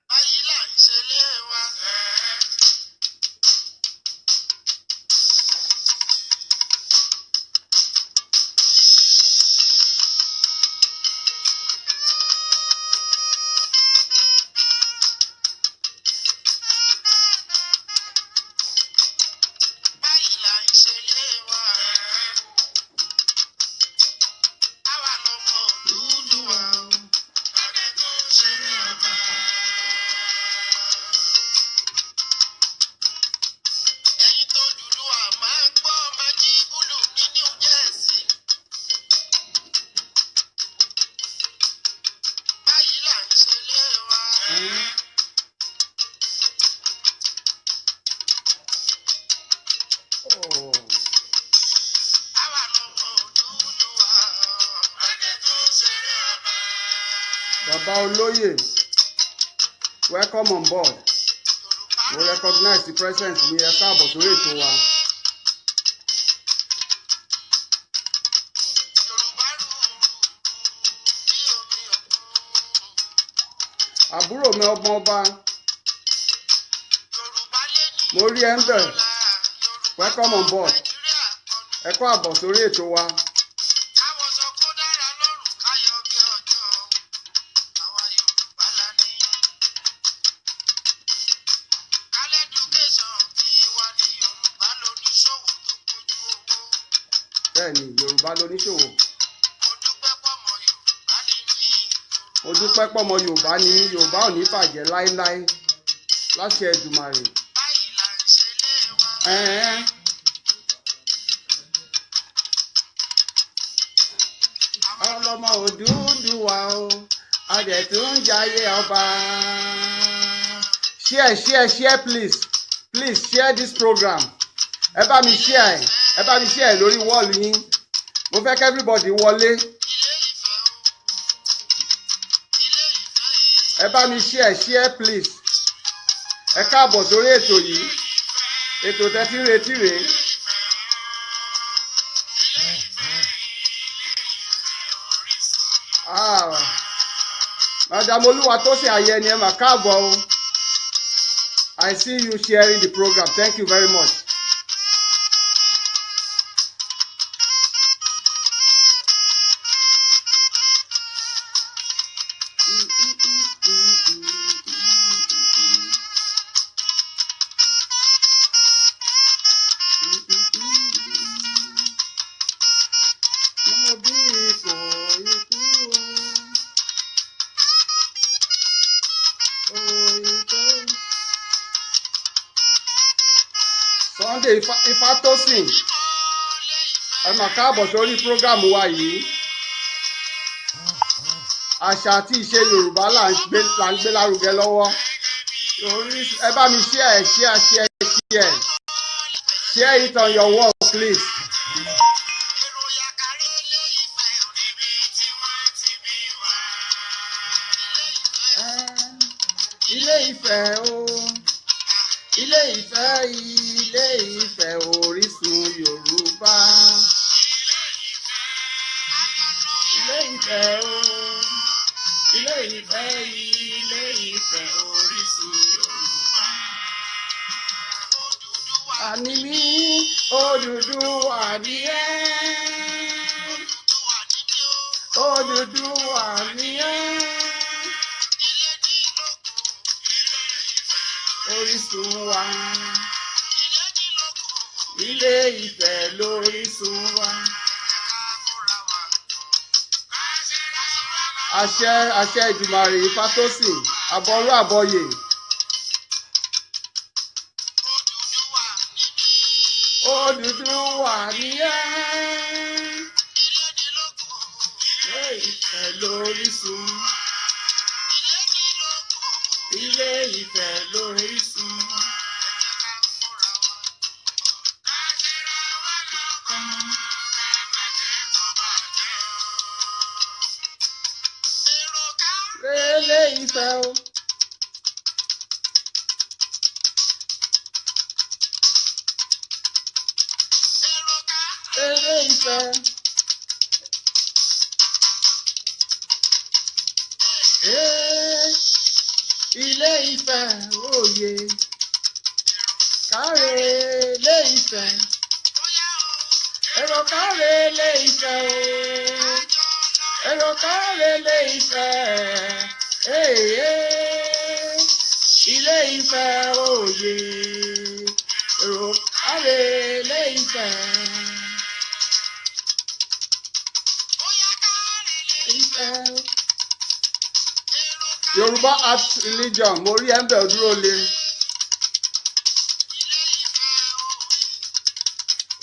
Báyìí là ń ṣe lé wa. Báyìí là ń ṣe lé wa. Àwa lọmọ Odùduwà o. Adé tó ń ṣe ní ọba. Ẹ̀yin tó Odùduwà máa ń gbọ́ máa jí búlù ní New Jersey. Báyìí là ń ṣe lé wa. Oh. Àwa lọmọ Odùduwà. Adé tó ń ṣe ní ọba. Bàbá olóyè, welcome on board. Yorùbá We recognize the presence ní, ẹ káàbọ̀ sórí ètò wa. Yorùbá rúurú bí omi òkun. Àbúrò mi ọmọ ọba, Yorùbá lé ní mo rí ẹ ń bẹ̀. ọlá. Yorùbá Welcome on board. Nàìjíríà kọnu. Ẹ kú àbọ̀ sórí ètò wa. Káwọn sọ kó dára lọ́rùn káyọ̀ bí ọjọ́. Àwa Yorùbá la ní. Kálẹ́dùkéṣọ̀n ti wá ní Yorùbá lóníṣòwò tó pójú owó. Bẹ́ẹ̀ ni, Yorùbá lóníṣòwò. Mo dúpẹ́ pọ̀mọ Yorùbá ní mí. Mo dúpẹ́ pọ̀mọ Yorùbá ni mí, Yorùbá ò ní bàjẹ́ láéláé. Láṣẹ Èdùmàrè. Báyìí là ń ṣe lé wa. Ẹ̀ẹ́n. Ọlọ́mọ Odùduwà o, a dẹ̀ tún ń jayé ọba. Share, share, share, please. Please share this program. Ẹ bá mi share ẹ̀, ẹ bá mi share ẹ̀ lórí wall yín. Mo fẹ́ kí everybody wọlé. Ilé Ifẹ̀ o. Ilé Ifẹ̀ yìí. Ẹ bá mi share, share please. Ẹ káàbọ̀ sórí ètò yìí. Ètò tẹ́tí ń retí rèé. Ah, Madam Olúwatósìn Ayẹni, ẹ mà káàbọ̀ o. I see you sharing the program. Thank you very much. Mo bí ikọ̀ ikú o. O ikú. Sunday Ifátósìn, ẹ mà káàbọ̀ sórí prógámù wa yìí. Àṣà àti ìṣe Yorùbá là ń gbé lárugẹ lọ́wọ́. Ẹ bá mi share, share, share, share. Share it on your wall, please. Èrò yàkàrẹ́ Ilé Ifẹ̀ ò níbi tí wọ́n ti bí wá. Ilé Ifẹ̀ o, Ilé Ifẹ̀, Ilé Ifẹ̀ orísun Yorùbá. Ilé Ifẹ̀ o, Ilé Ifẹ̀, Ilé Ifẹ̀ orísun Yorùbá. Odùduwà Àní mí, Odùduwà ni ẹ́. Odùduwà ní mí o. Odùduwà ni ẹ́. Ilé ní lóko. Orísun wa. Ilé ní lóko. Ilé Ifẹ̀ lórísun wa. Ká fúnra wa jọ. Ká ṣe ra ṣúra bá. Àṣẹ, àṣẹ Ìdùmarè Ifátósìn, àbọrú àbọyè. Odùduwà ní mí. Odùduwà ni ẹ́. Ilé Ifẹ̀ lórísun. Ilé Ifẹ̀ lórísun. Ilé Ifẹ̀ o. Ilé Ifẹ̀. Ee, Ilé Ifẹ̀ òye. Káre Ilé Ifẹ̀. Èrò káre Ilé Ifẹ̀ o. Èrò káre Ilé Ifẹ̀. Ee, Ilé Ifẹ̀ òye. Èrò káre Ilé Ifẹ̀. Ifẹ̀. Yorùbá Art Religion, mo rí ẹ̀ ń bẹ̀ dúró le.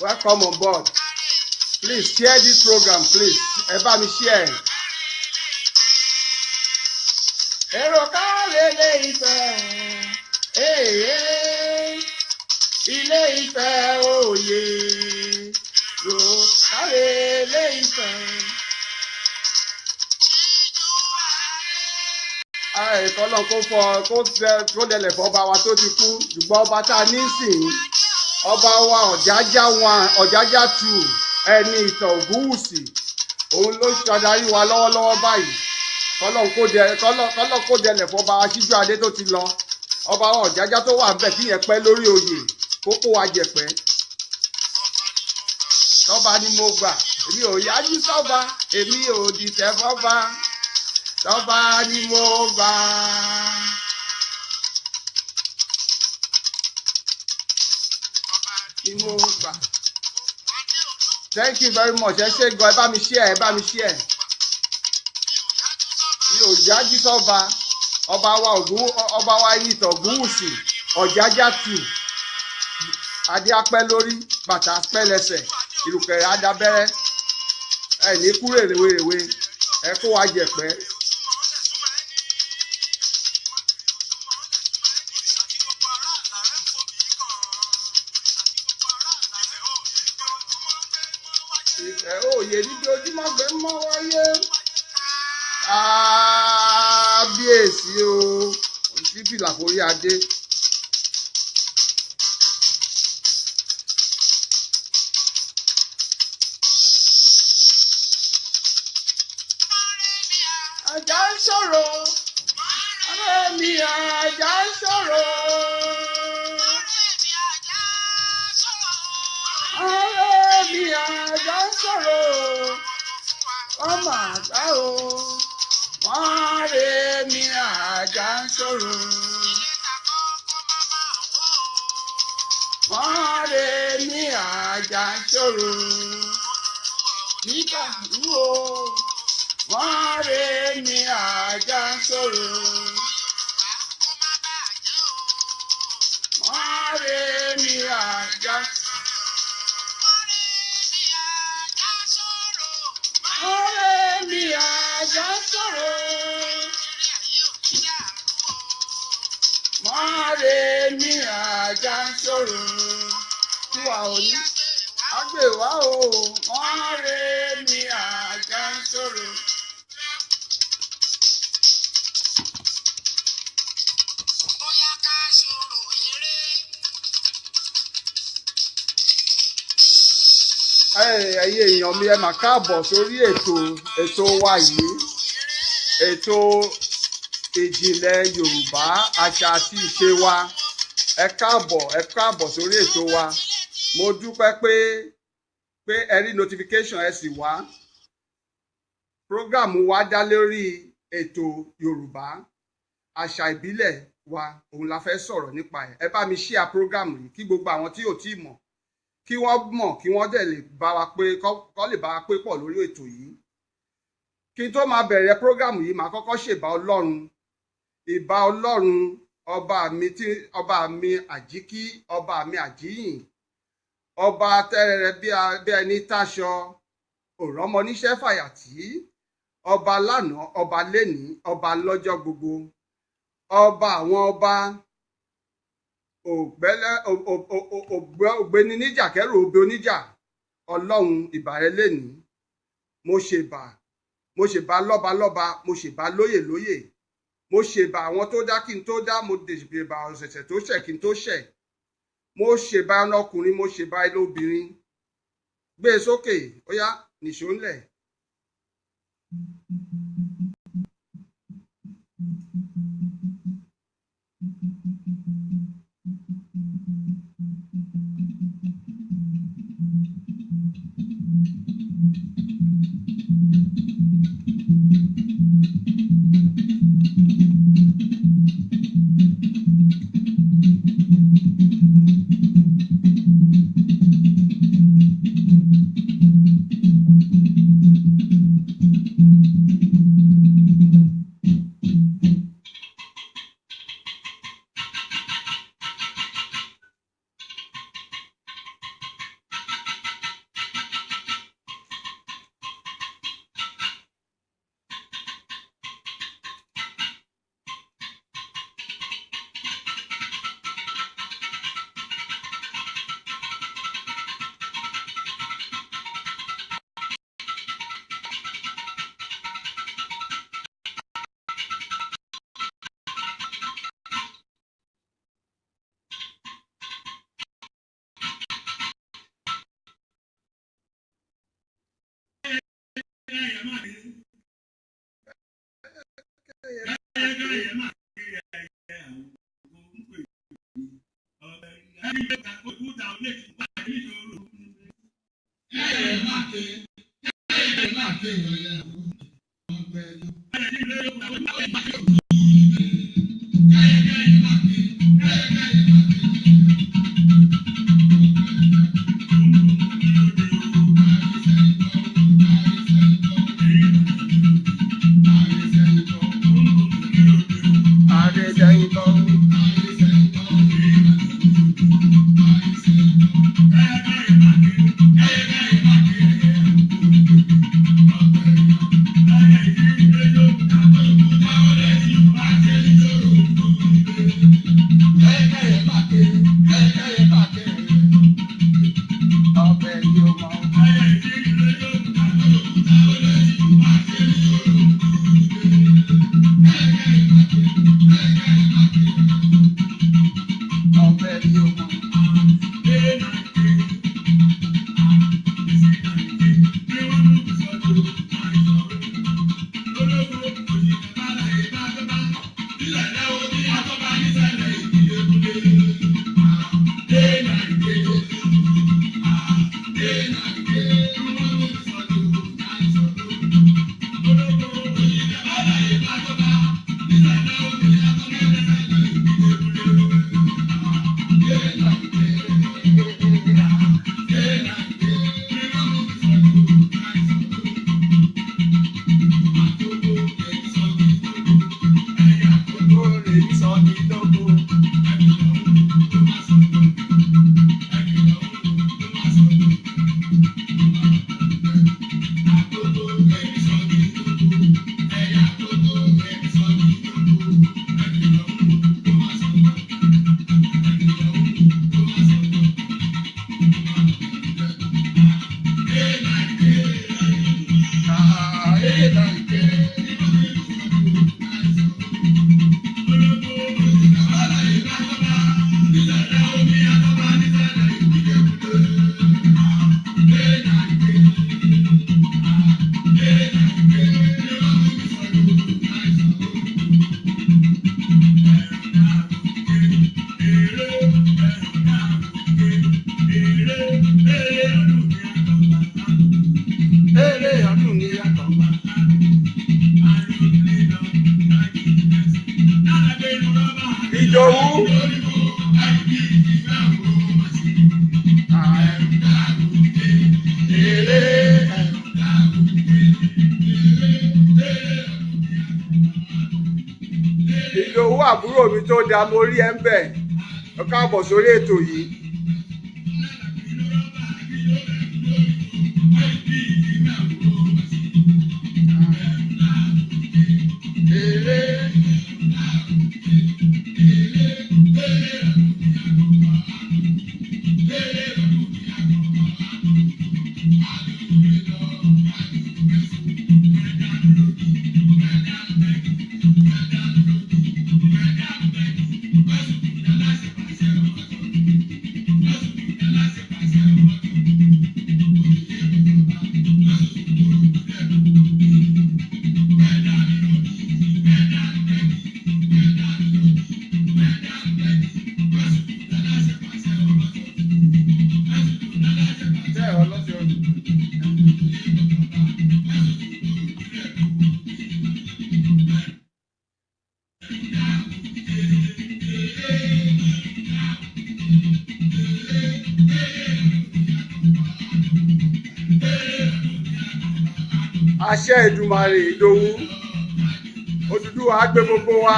Welcome on board. Please share this program, please. Ẹ bá mi share. Èrò káre Ilé Ifẹ̀. Ee, Ilé Ifẹ̀ òye. Èrò káre Ilé Ifẹ̀. Ẹ̀kọ́ náà kó fọ kó tẹ kó dẹlẹ̀ fọba wa tó ti kú, ṣùgbọ́n ọba tá a ní sìn, ọba wa Ọ̀jájá wa, Ọ̀jájá tù ẹni ìtàn Ògúnwùsì, òun ló ṣàdarí wa lọ́wọ́lọ́wọ́ báyìí. Kọ́lọ́n kó dẹlẹ̀ fọba wa Síjú Adé tó ti lọ, ọba wa Ọ̀jájá tó wà ńbẹ̀ kí yẹn pẹ́ lórí oyè kó kó wa jẹ̀pẹ́. Tọ́ba ni mo gbà, èmi ò yájú sọ́ba, èmi ò dìtẹ̀ fọ́ba, tọ́ba ni mo gbà. Ni mo gbà. Thank you very much. Ẹ ṣé gan, ẹ bá mi share, ẹ bá mi share. Mi ò yájú sọ́ba, ọba wa Ògún, ọba wa ìtàn Ògúnwùsì, Ọ̀jájá tù. Adé apẹ́ lórí, bàtà apẹ́ lẹ́sẹ̀, ìrùkẹ̀rẹ̀ adábẹ́rẹ́. Ẹ ní kú rèwerèwe, ẹ kó wa jẹ̀pẹ́. Ìfẹ́ òye níbi ojúmọ́ gbé mọ́ wáyé. Kábíyèsí o, tí fìlà forí adé. Ajá ń sọ̀rọ̀, ọ̀rẹ́ mi ajá ń sọ̀rọ̀. Ọ̀rẹ́ mi ajá ń sọ̀rọ̀, ọmọ àgbà o. Ọ̀rẹ́ mi ajá ń sọ̀rọ̀. Ọ̀rẹ́ mi ajá ń sọ̀rọ̀. Nígbà wo? Ọ̀rẹ́ mi ajá ń sọ̀rọ̀. Ọ̀rẹ́ mi ajá. Ọ̀rẹ́ mi ajá ń sọ̀rọ̀. Ọ̀rẹ́ mi ajá ń sọ̀rọ̀. Tiwa ò ní àgbèwá o. Ọ̀rẹ́ mi ajá ń sọ̀rọ̀. Ẹ̀yin èèyàn mi, ẹ mà káàbọ̀ sórí ètò wa yìí, ètò ìjìnlẹ̀ Yorùbá, àṣà àti ìṣe wa. Ẹ káàbọ̀, ẹ káàbọ̀ sórí ètò wa. Mo dúpẹ́ pé ẹ rí notification, ẹ sì wá. Program wa dá lórí ètò Yorùbá, àṣà ìbílẹ̀ wa, òun la fẹ́ sọ̀rọ̀ nípa ẹ̀. Ẹ bá mi share program yìí kí gbogbo àwọn tí ò tí ì mọ̀ kí wọ́n mọ̀, kí wọ́n dẹ̀ lè bá wa pé kọ́ lè bá wa pé pọ̀ lórí ètò yìí. Kí n tó máa bẹ̀rẹ̀ program yìí, màá kọ́kọ́ ṣèbà Ọlọ́run. Ìbà Ọlọ́run ọba mi, tí ọba mi àjíkí, ọba mi àjíyìn, Ọba tẹ́rẹrẹ bí ẹni táṣọ, òrọ́mọ níṣẹ́ fàyàtì, ọba lánàá, ọba lénìí, ọba lọ́jọ́ gbogbo, ọba àwọn ọba, ògbéni níjà kẹrù òbí oníjà. Ọlọ́run ìbàrẹ̀ lénìí, mo ṣèbà, mo ṣèbà lọ́balọ́ba, mo ṣèbà lóyè lóyè, mo ṣèbà àwọn tó dá kí n tó dá, mo ṣèbà ọ̀sẹ̀sẹ̀ tó ṣẹ̀ kí n tó ṣẹ̀, mo ṣèbà ọkùnrin, mo ṣèbà obìnrin. Gbé e sókè, ó yá, nìṣó ńlẹ̀. Ìdòwú. Ìdòwú àbúrò mi tó dáa, mo rí ẹ ń bẹ̀. Ẹ káàbọ̀ sórí ètò yìí. Àṣẹ Èdùmàrè Ìdòwú. Odùduwà á gbé gbogbo wa.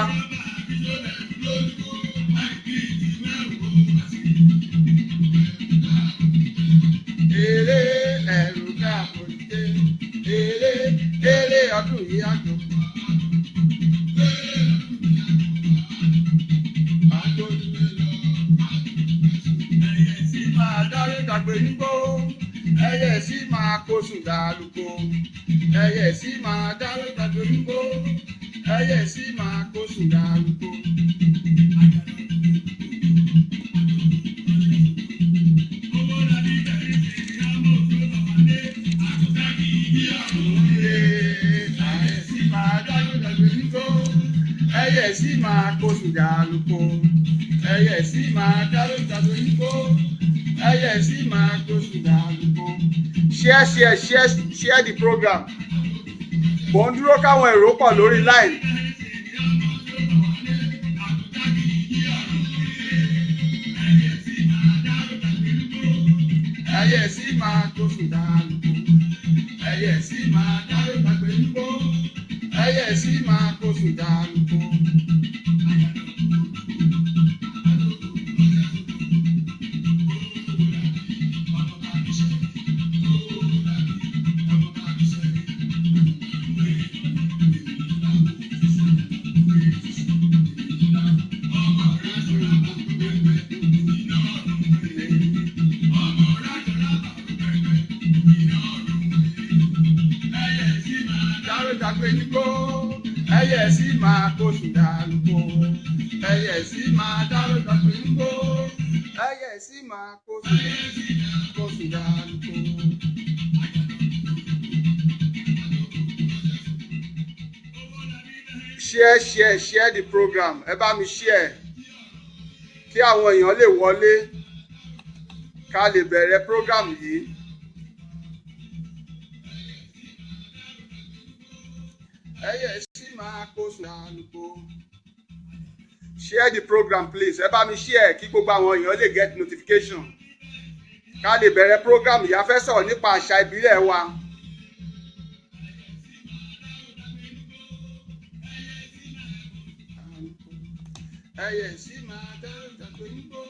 Eré ẹ̀rù káàbò dé. Eré eré ọdún yìí àjò. Ẹyẹ sì máa dárí dàgbé nígbó. Ẹyẹ sì máa kó sùn dàlùkò. Ẹyẹ sì máa dárí dàgbé nígbó. Ẹyẹ sì máa kó sùn dàlùkò. Ẹyẹ sì máa dárí dàgbé nígbó. Ẹyẹ sì máa kó sùn dàlùkò. Ẹyẹ sì máa dárí dàgbé nígbó. Ẹyẹ sì máa kó sùn dàlùkò. Share, share, share, share the program. Mò ń dúró káwọn èrò pọ̀ lórí line. Ẹyẹ sì máa kó sùn dàlùkò. Ẹyẹ sì máa dárí dàgbé nígbó. Ẹyẹ sì máa kó sùn dàlùkò. Dárí dàgbé nígbó. Ẹyẹ sì máa kó sùn dàlùkò. Ẹyẹ sì máa dárí dàgbé nígbó. Ẹyẹ sì máa kó sùn dàlùkò. Share, share, share the program. Ẹ bá mi share kí àwọn èèyàn lè wọlé ká lè bẹ̀rẹ̀ program yìí. Ẹyẹ sì máa kó sùn dàlùkò. Share the program, please. Ẹ bá mi share kí gbogbo àwọn èèyàn lè get notification. Ká lè bẹ̀rẹ̀ program yìí. A fẹ́ sọ̀rọ̀ nípa àṣà ìbílẹ̀ wa. Ẹyẹ sì máa dárò dàgbé nígbó.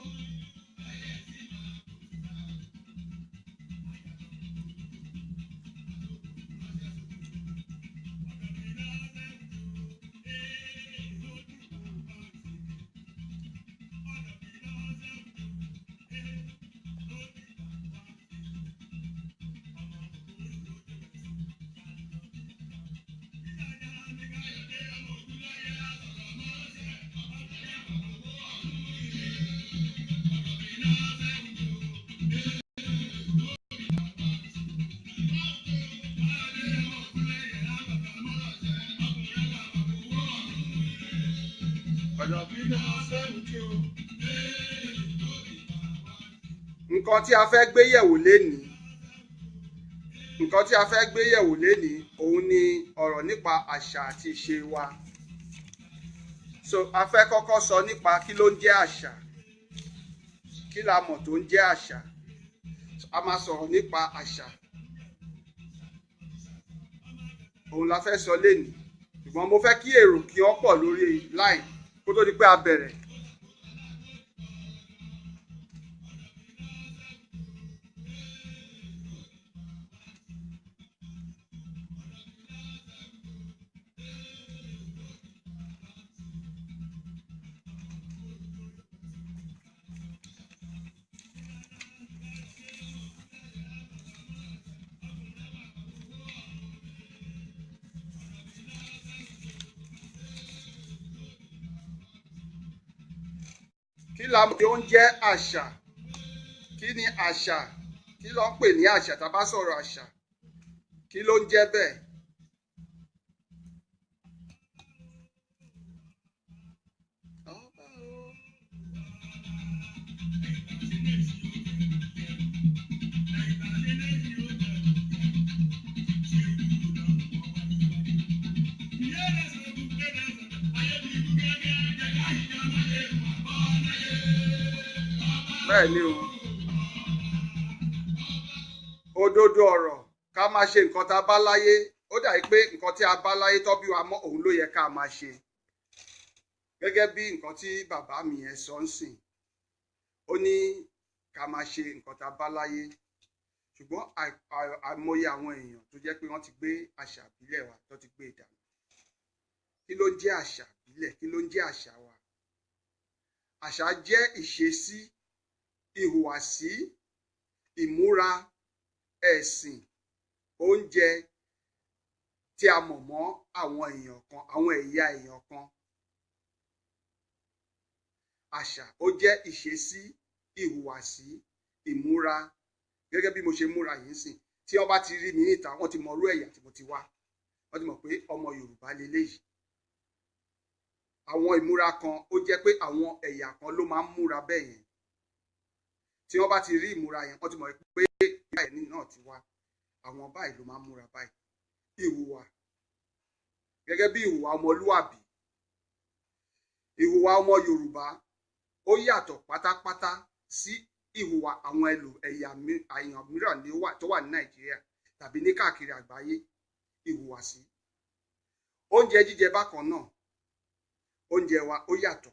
Nǹkan tí a fẹ́ gbé yẹ̀wò lénìí, nǹkan tí a fẹ́ gbé yẹ̀wò lénìí, òun ni ọ̀rọ̀ nípa àṣà àti ìṣe wa. So a fẹ́ kọ́kọ́ sọ nípa kí ló ń jẹ́ àṣà, kí la mọ̀ tó ń jẹ́ àṣà. A máa sọ̀rọ̀ nípa àṣà, òun la fẹ́ sọ lénìí. Ṣùgbọ́n mo fẹ́ kí èrò kí wọ́n pọ̀ lórí line kó tó di pé a bẹ̀rẹ̀. Kí la mọ̀ tí ó ń jẹ́ àṣà? Kí ni àṣà? Kí ló ń pè ní àṣà? Tá a bá sọ̀rọ̀ àṣà, kí ló ń jẹ́ bẹ́ẹ̀? Bẹ́ẹ̀ ni o, òdodo ọ̀rọ̀, ká máa ṣe nǹkan tá a bá láyé ó dàbí pé nǹkan tí a bá láyé tó bí wa mọ́ òun ló yẹ ká máa ṣe. Gẹ́gẹ́ bí nǹkan tí bàbá mi yẹn sọ ń sìn, ó ní ká máa ṣe nǹkan tá a bá láyé, ṣùgbọ́n àìmọye àwọn èèyàn tó jẹ́ pé wọ́n ti gbé àṣà ìbílẹ̀ wa tó ti gbé ìdànù. Kí ló ń jẹ́ àṣà ìbílẹ̀? Kí ló ń jẹ́ àṣà wa? Àṣà jẹ́ ìṣesí, ìhùwàsí, ìmúra, ẹ̀sìn, oúnjẹ tí a mọ̀ mọ́ àwọn èèyàn kan, àwọn ẹ̀yà èèyàn kan. Àṣà ó jẹ́ ìṣesí, ìhùwàsí, ìmúra. Gẹ́gẹ́ bí mo ṣe múra yìí sìn, tí wọ́n bá ti rí mi níta, wọ́n ti mọ irú ẹ̀yà tí mo ti wá, wọ́n ti mọ̀ pé ọmọ Yorùbá leléyìí. Àwọn ìmúra kan ó jẹ́ pé àwọn ẹ̀yà kan ló máa ń múra bẹ́ẹ̀ yẹn. Tí wọ́n bá ti rí ìmúra yẹn, wọ́n ti mọ̀ pé ìyá ẹni náà ti wá, àwọn báyìí ló máa ń múra báyìí. Ìhùwà, gẹ́gẹ́ bí ìhùwà ọmọlúwàbí, ìhùwà ọmọ Yorùbá ó yàtọ̀ pátápátá sí ìhùwà àwọn ẹ̀yà èèyàn mìíràn tó wà ní Nàìjíríà tàbí ní káàkiri àgbáyé. Ìhùwàsí. Oúnjẹ jíjẹ bákan náà, oúnjẹ wa ó yàtọ̀.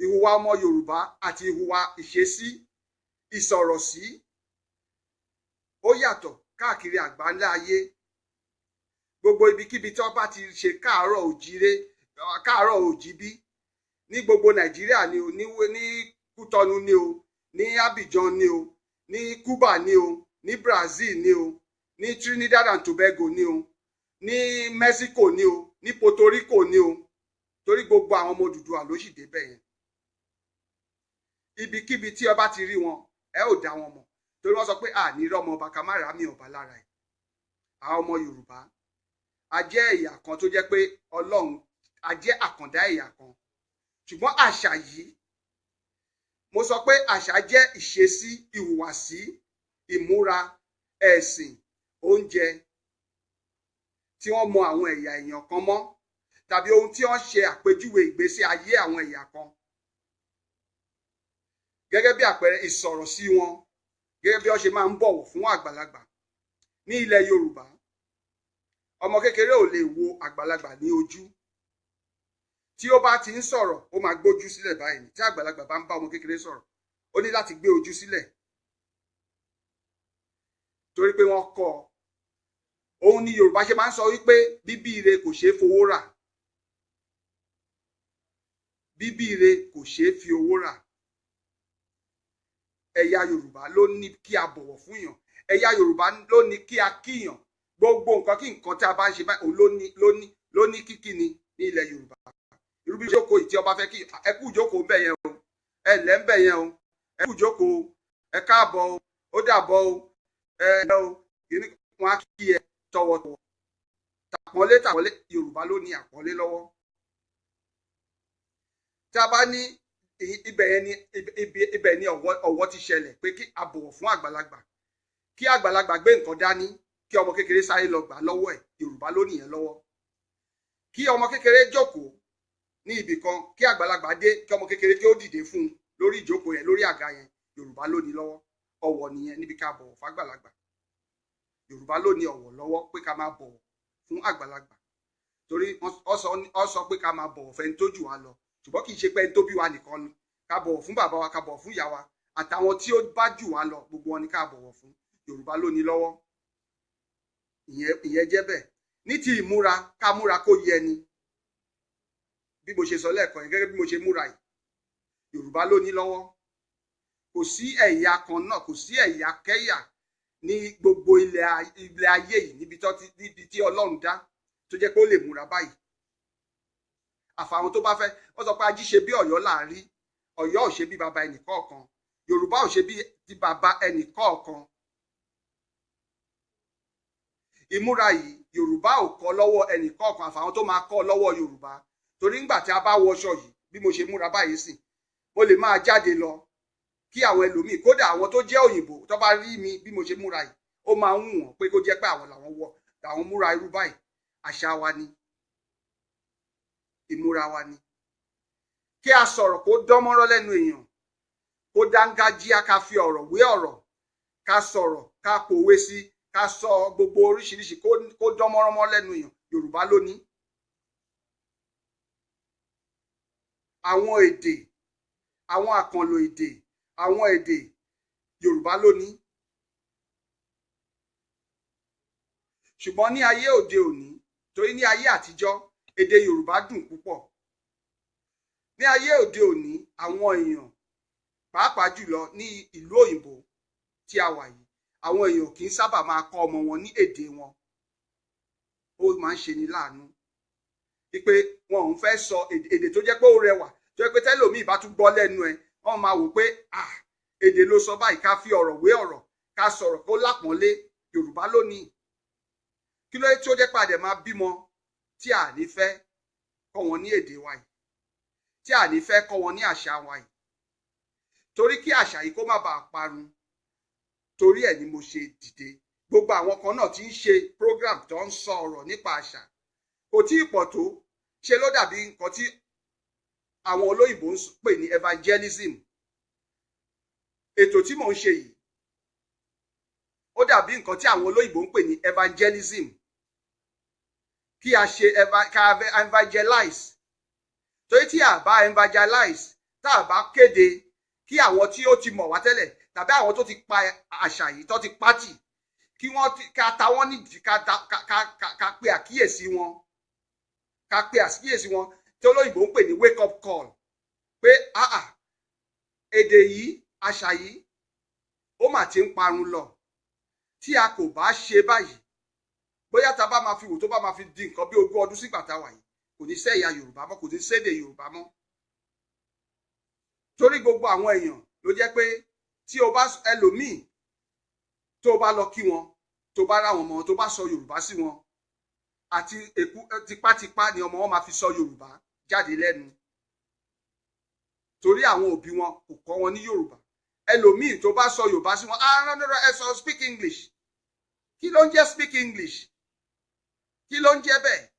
Ìhùwà ọmọ Yorùbá àti ìhùwà ìṣesí, ìsọ̀rọ̀sí ó yàtọ̀ káàkiri àgbáńlá ayé. Gbogbo ibikíbi tí wọ́n bá ti ṣe káàárọ̀ òjíire, káàárọ̀ òjíbí ní gbogbo Nàìjíríà ni o, ní Kútọ́nù ni o, ní Abidjan ni o, ní Cuba ni o, ní Brazil ni o, ní Trinidad and Tobago ni o, ní Mexico ni o, ní Puerto Rico ni o, torí gbogbo àwọn ọmọ Odùduwà ló sì débẹ̀ yẹn. Ibikíbi tí ẹ bá ti rí wọn, ẹ ò dá wọn mọ̀, torí wọ́n sọ pé à ní rọ́mọ ọba ká má rà mí ọba lára ẹ̀. Àwọn ọmọ Yorùbá a jẹ́ ẹ̀yà kan tó jẹ́ pé Ọlọ́run, a jẹ́ àkàndá ẹ̀yà kan. Ṣùgbọ́n àṣà yìí, mo sọ pé àṣà jẹ́ ìṣesí, ìhùwàsí, ìmúra, ẹ̀sìn, oúnjẹ tí wọ́n mọ àwọn ẹ̀yà èèyàn kan mọ́, tàbí ohun tí wọ́n ṣe àpèjúwe ìgbésí ayé àwọn ẹ̀yà kan. Gẹ́gẹ́ bí àpẹẹrẹ ìsọ̀rọ̀ sí wọn, gẹ́gẹ́ bí wọ́n ṣe máa ń bọ̀wọ̀ fún àgbàlagbà ní ilẹ̀ Yorùbá, ọmọ kékeré ò lè wo àgbàlagbà ní ojú. Tí ó bá ti ń sọ̀rọ̀, ó máa gbójú sílẹ̀ báyìí. Tí àgbàlagbà bá ń bá ọmọ kékeré sọ̀rọ̀, ó ní láti gbé ojú sílẹ̀, torí pé wọ́n kọ́ ọ. Òun ni Yorùbá ṣe máa ń sọ wípé bíbí ire kò ṣeé fowó rà. Bíbí ire kò ṣeé fi owó rà. Ẹ̀yà Yorùbá ló ní kí a bọ̀wọ̀ fún yàn. Ẹ̀yà Yorùbá ló ní kí a kíyàn. Gbogbo nǹkan kí nǹkan tí a bá ń ṣe báyìí, òun ló ní kíkí ni ní ilẹ̀ Yorùbá. Irú bí ìjókòó yìí, tí ọba fẹ́ kí ẹ kú ìjókòó ń bẹ̀ yẹn o, ẹ lẹ́ ń bẹ̀ yẹn o, ẹ kú ìjókòó, ẹ káàbọ̀ o, ó dàbọ̀ o, ẹ ẹ o, kìíní wọn á kí ẹ tọ̀wọ̀tọ̀wọ̀. Tàpọ́nlé tàpọ́nlé, Yorùbá ló ní àpọ́nlé lọ́wọ́. Tí a bá ní ibẹ̀ yẹn ni ibẹ̀ ni ọ̀wọ̀ ti ṣẹlẹ̀ pé kí a bọ̀wọ̀ fún àgbàlagbà, kí àgbàlagbà gbé nǹkan dání, kí ọmọ kékeré sáré lọ gbà lọ́wọ́ ẹ̀, Yorùbá ló nìyẹn lọ́wọ́. Kí ọmọ kékeré jókòó ní ibì kan, kí àgbàlagbà dé, kí ọmọ kékeré kí ó dìde fún un lórí ìjókòó yẹn, lórí àga yẹn, Yorùbá ló ní lọ́wọ́. Ọ̀wọ̀ nìyẹn níbi ká bọ̀wọ̀ fágbàlagbà. Yorùbá ló ní ọ̀wọ̀ lọ́wọ́ pé ká máa bọ̀wọ̀ fún àgbàlagbà, torí ó sọ pé ká máa bọ̀wọ̀ fẹ́ni tó jù wá lọ, ṣùgbọ́n kì í ṣe pé ẹni tó bí wa nìkan ni. Ká bọ̀wọ̀ fún bàbá wa, ká bọ̀wọ̀ fún ìyá wa, àtàwọn tí ó bá jù wá lọ, gbogbo wọn ni ká bọ̀wọ̀ fún. Yorùbá ló ní lọ́wọ́. Ìyẹn jẹ́ bẹ́ẹ̀. Ní ti ìmúra, ká múra kó yẹ ni. Bí mo ṣe sọ lẹ́ẹ̀kan yẹn, gẹ́gẹ́ bí mo ṣe múra yìí, Yorùbá ló ní lọ́wọ́. Kò sí ẹ̀yà kan náà, kò sí ẹ̀yà kẹ́yà ní gbogbo ilẹ̀ ayé yìí níbi tí Ọlọ́run dá tó jẹ́ pé ó lè múra báyìí. Àfàwọn tó bá fẹ́, wọ́n sọ pé ají ṣe bí Ọ̀yọ́ là ń rí. Ọ̀yọ́ ò ṣe bí baba ẹnì kọ̀ọ̀kan, Yorùbá ò ṣe bí ti baba ẹnì kọ̀ọ̀kan. Ìmúra yìí, Yorùbá ò kọ́ lọ́wọ́ ẹnì kọ̀ọ̀kan, àfàwọn tó máa kọ́ lọ́wọ́ Yorùbá. Torí ńgbà tí a bá wọṣọ yìí, bí mo ṣe múra báyìí sìn, mo lè máa jáde lọ kí àwọn ẹlòmíì, kódà àwọn tó jẹ́ òyìnbó, tó bá rí mi bí mo ṣe múra yìí, ó máa ń wù wọ́n pé kó jẹ́ pé àwọn làwọn wọ, làwọn múra irú báyìí. Àṣà wa ni, ìmúra wa ni. Kí a sọ̀rọ̀ kó dánmọ́rán lẹ́nu èèyàn, kó dángájíá, ká fi ọ̀rọ̀ wé ọ̀rọ̀, ká sọ̀rọ̀, ká pòwe sí, ká sọ gbogbo oríṣiríṣi kó dán mọ́ránmọ́ lẹ́nu èèyàn, Yorùbá ló ní. Àwọn èdè, àwọn àkànlò èdè, àwọn èdè Yorùbá ló ní. Ṣùgbọ́n ní ayé òde òní, torí ní ayé àtijọ́ èdè Yorùbá dùn púpọ̀. Ní ayé òde òní, àwọn èèyàn pàápàá jùlọ ní ìlú òyìnbó tí a wà yìí, àwọn èèyàn kì í sábà máa kọ́ ọmọ wọn ní èdè wọn. Ó máa ń ṣe ni láàánú wípé wọn ò ń fẹ́ sọ èdè tó jẹ́ pé ó rẹwà, tó jẹ́ pé tẹ́lòmíì bá tún gbọ́ lẹ́nu ẹ̀, wọ́n máa wò pé ah, èdè ló sọ báyìí, ká fi ọ̀rọ̀ wé ọ̀rọ̀, ká sọ̀rọ̀ kó lápọ́nlé. Yorùbá lónìí. Kí ló dé tí ó jẹ́ pé a dẹ̀ máa bímọ tí a ní fẹ́ kọ́ wọn ní èdè wa yìí, tí a ní fẹ́ kọ́ wọn ní àṣà wa yìí? Torí kí àṣà yìí kó má bàa parun, torí ẹ̀ ni mo ṣe dìde. Gbogbo àwọn kan náà ti ń ṣe program tó ń sọ ọ̀rọ̀ nípa àṣà, kò tí ì pọ̀ tó. Ṣe ló dàbí nǹkan tí àwọn olóyìnbó ń pè ní evangelism. Ètò tí mò ń ṣe yìí ó dàbí nǹkan tí àwọn olóyìnbó ń pè ní evangelism. Kí a ṣe ká evangelize, torí tí a bá evangelize, tá a bá kéde kí àwọn tí ó ti mọ̀ wá tẹ́lẹ̀ tàbí àwọn tó ti pa àṣà yìí, tó ti pátì, kí wọ́n ká ta wọ́n nídìí, ká pe àkíyèsí wọn, ká pe àkíyèsí wọn tí olóyìnbó ń pè ní wake up call, pé ah ah, èdè yìí, àṣà yìí, ó mà ti ń parun lọ. Tí a kò bá ṣe báyìí, bóyá ta bá máa fi wò, tó bá máa fi di nǹkan bí 20 ọdún sígbà tá a wà yìí, kò ní sẹ́yà Yorùbá mọ́, kò ní sédè Yorùbá mọ́. Torí gbogbo àwọn èèyàn ló jẹ́ pé tí o bá ẹlòmíì, tó o bá lọ kí wọn, tó o bá ráwọn ọmọ, tó o bá sọ Yorùbá sí wọn, àti èkú tipátipá ni ọmọ wọn máa fi sọ Yorùbá jáde lẹ́nu, torí àwọn òbí wọn kò kọ́ wọn ní Yorùbá. Ẹlòmíì tó bá sọ Yorùbá sí wọn, ah no no no, ẹ sọ speak English. Kí ló ń jẹ́ speak English? Kí ló ń jẹ́ bẹ́ẹ̀?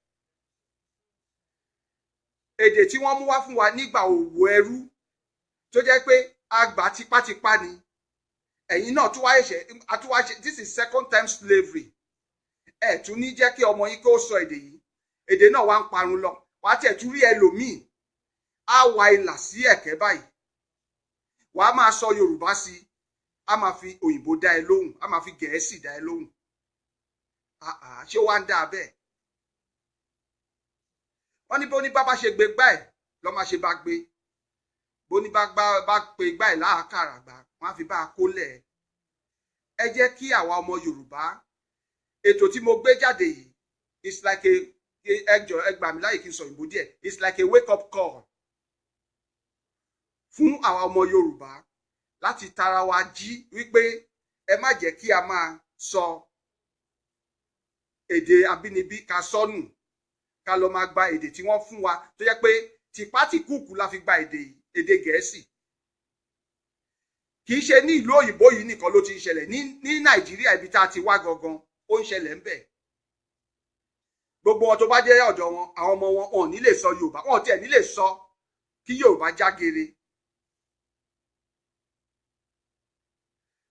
Èdè tí wọ́n mú wá fún wa nígbà òwò ẹrú, tó jẹ́ pé a gbà tipátipá ni. Ẹ̀yin náà tún wá ṣe, àtúwá ṣe, this is second time slavery. Ẹ tún ní jẹ́ kí ọmọ yín kó sọ èdè yìí, èdè náà wá ń parun lọ. Wàá tẹ̀ tún rí ẹlòmíì, á wa ìlà sí ẹ̀kẹ́ báyìí, wàá máa sọ Yorùbá sí, á máa fi òyìnbó dá ẹ lóhùn, á máa fi Gẹ̀ẹ́sì dá ẹ lóhùn. Ṣé wàá ń dá a bẹ́ẹ̀? Wọ́n ní bó ní bá bá ṣe gbé gbá ẹ̀ lọ́ máa ṣe bá gbé, bó ní bá bá pe gbá ẹ̀ láàkàrà gbà, wọ́n á fi bá a kólẹ̀. Ẹ jẹ́ kí àwa ọmọ Yorùbá, ètò tí mo gbé jáde yìí, it's like a, ẹ jọ̀ọ́ ẹ gbà mí láyè kí n sọ òyìnbó díẹ̀, it's like a wake up call fún àwa ọmọ Yorùbá láti tara wa jí wípé ẹ má jẹ́ kí a máa sọ èdè abínibí ká sọnù, ká lọ máa gba èdè tí wọ́n fún wa, tó jẹ́ pé tìpátìkúùkù la fi gba èdè yìí, èdè Gẹ̀ẹ́sì. Kì í ṣe ní ìlú òyìnbó yìí nìkan ló ti ń ṣẹlẹ̀, ní Nàìjíríà ibi tá a ti wá gangan, ó ń ṣẹlẹ̀ ńbẹ̀. Gbogbo wọn tó bá jẹ́ ọ̀dọ̀ wọn, àwọn ọmọ wọn ò ní lè sọ Yorùbá, wọn ò tiẹ̀ ní lè sọ kí Yorùbá jágere.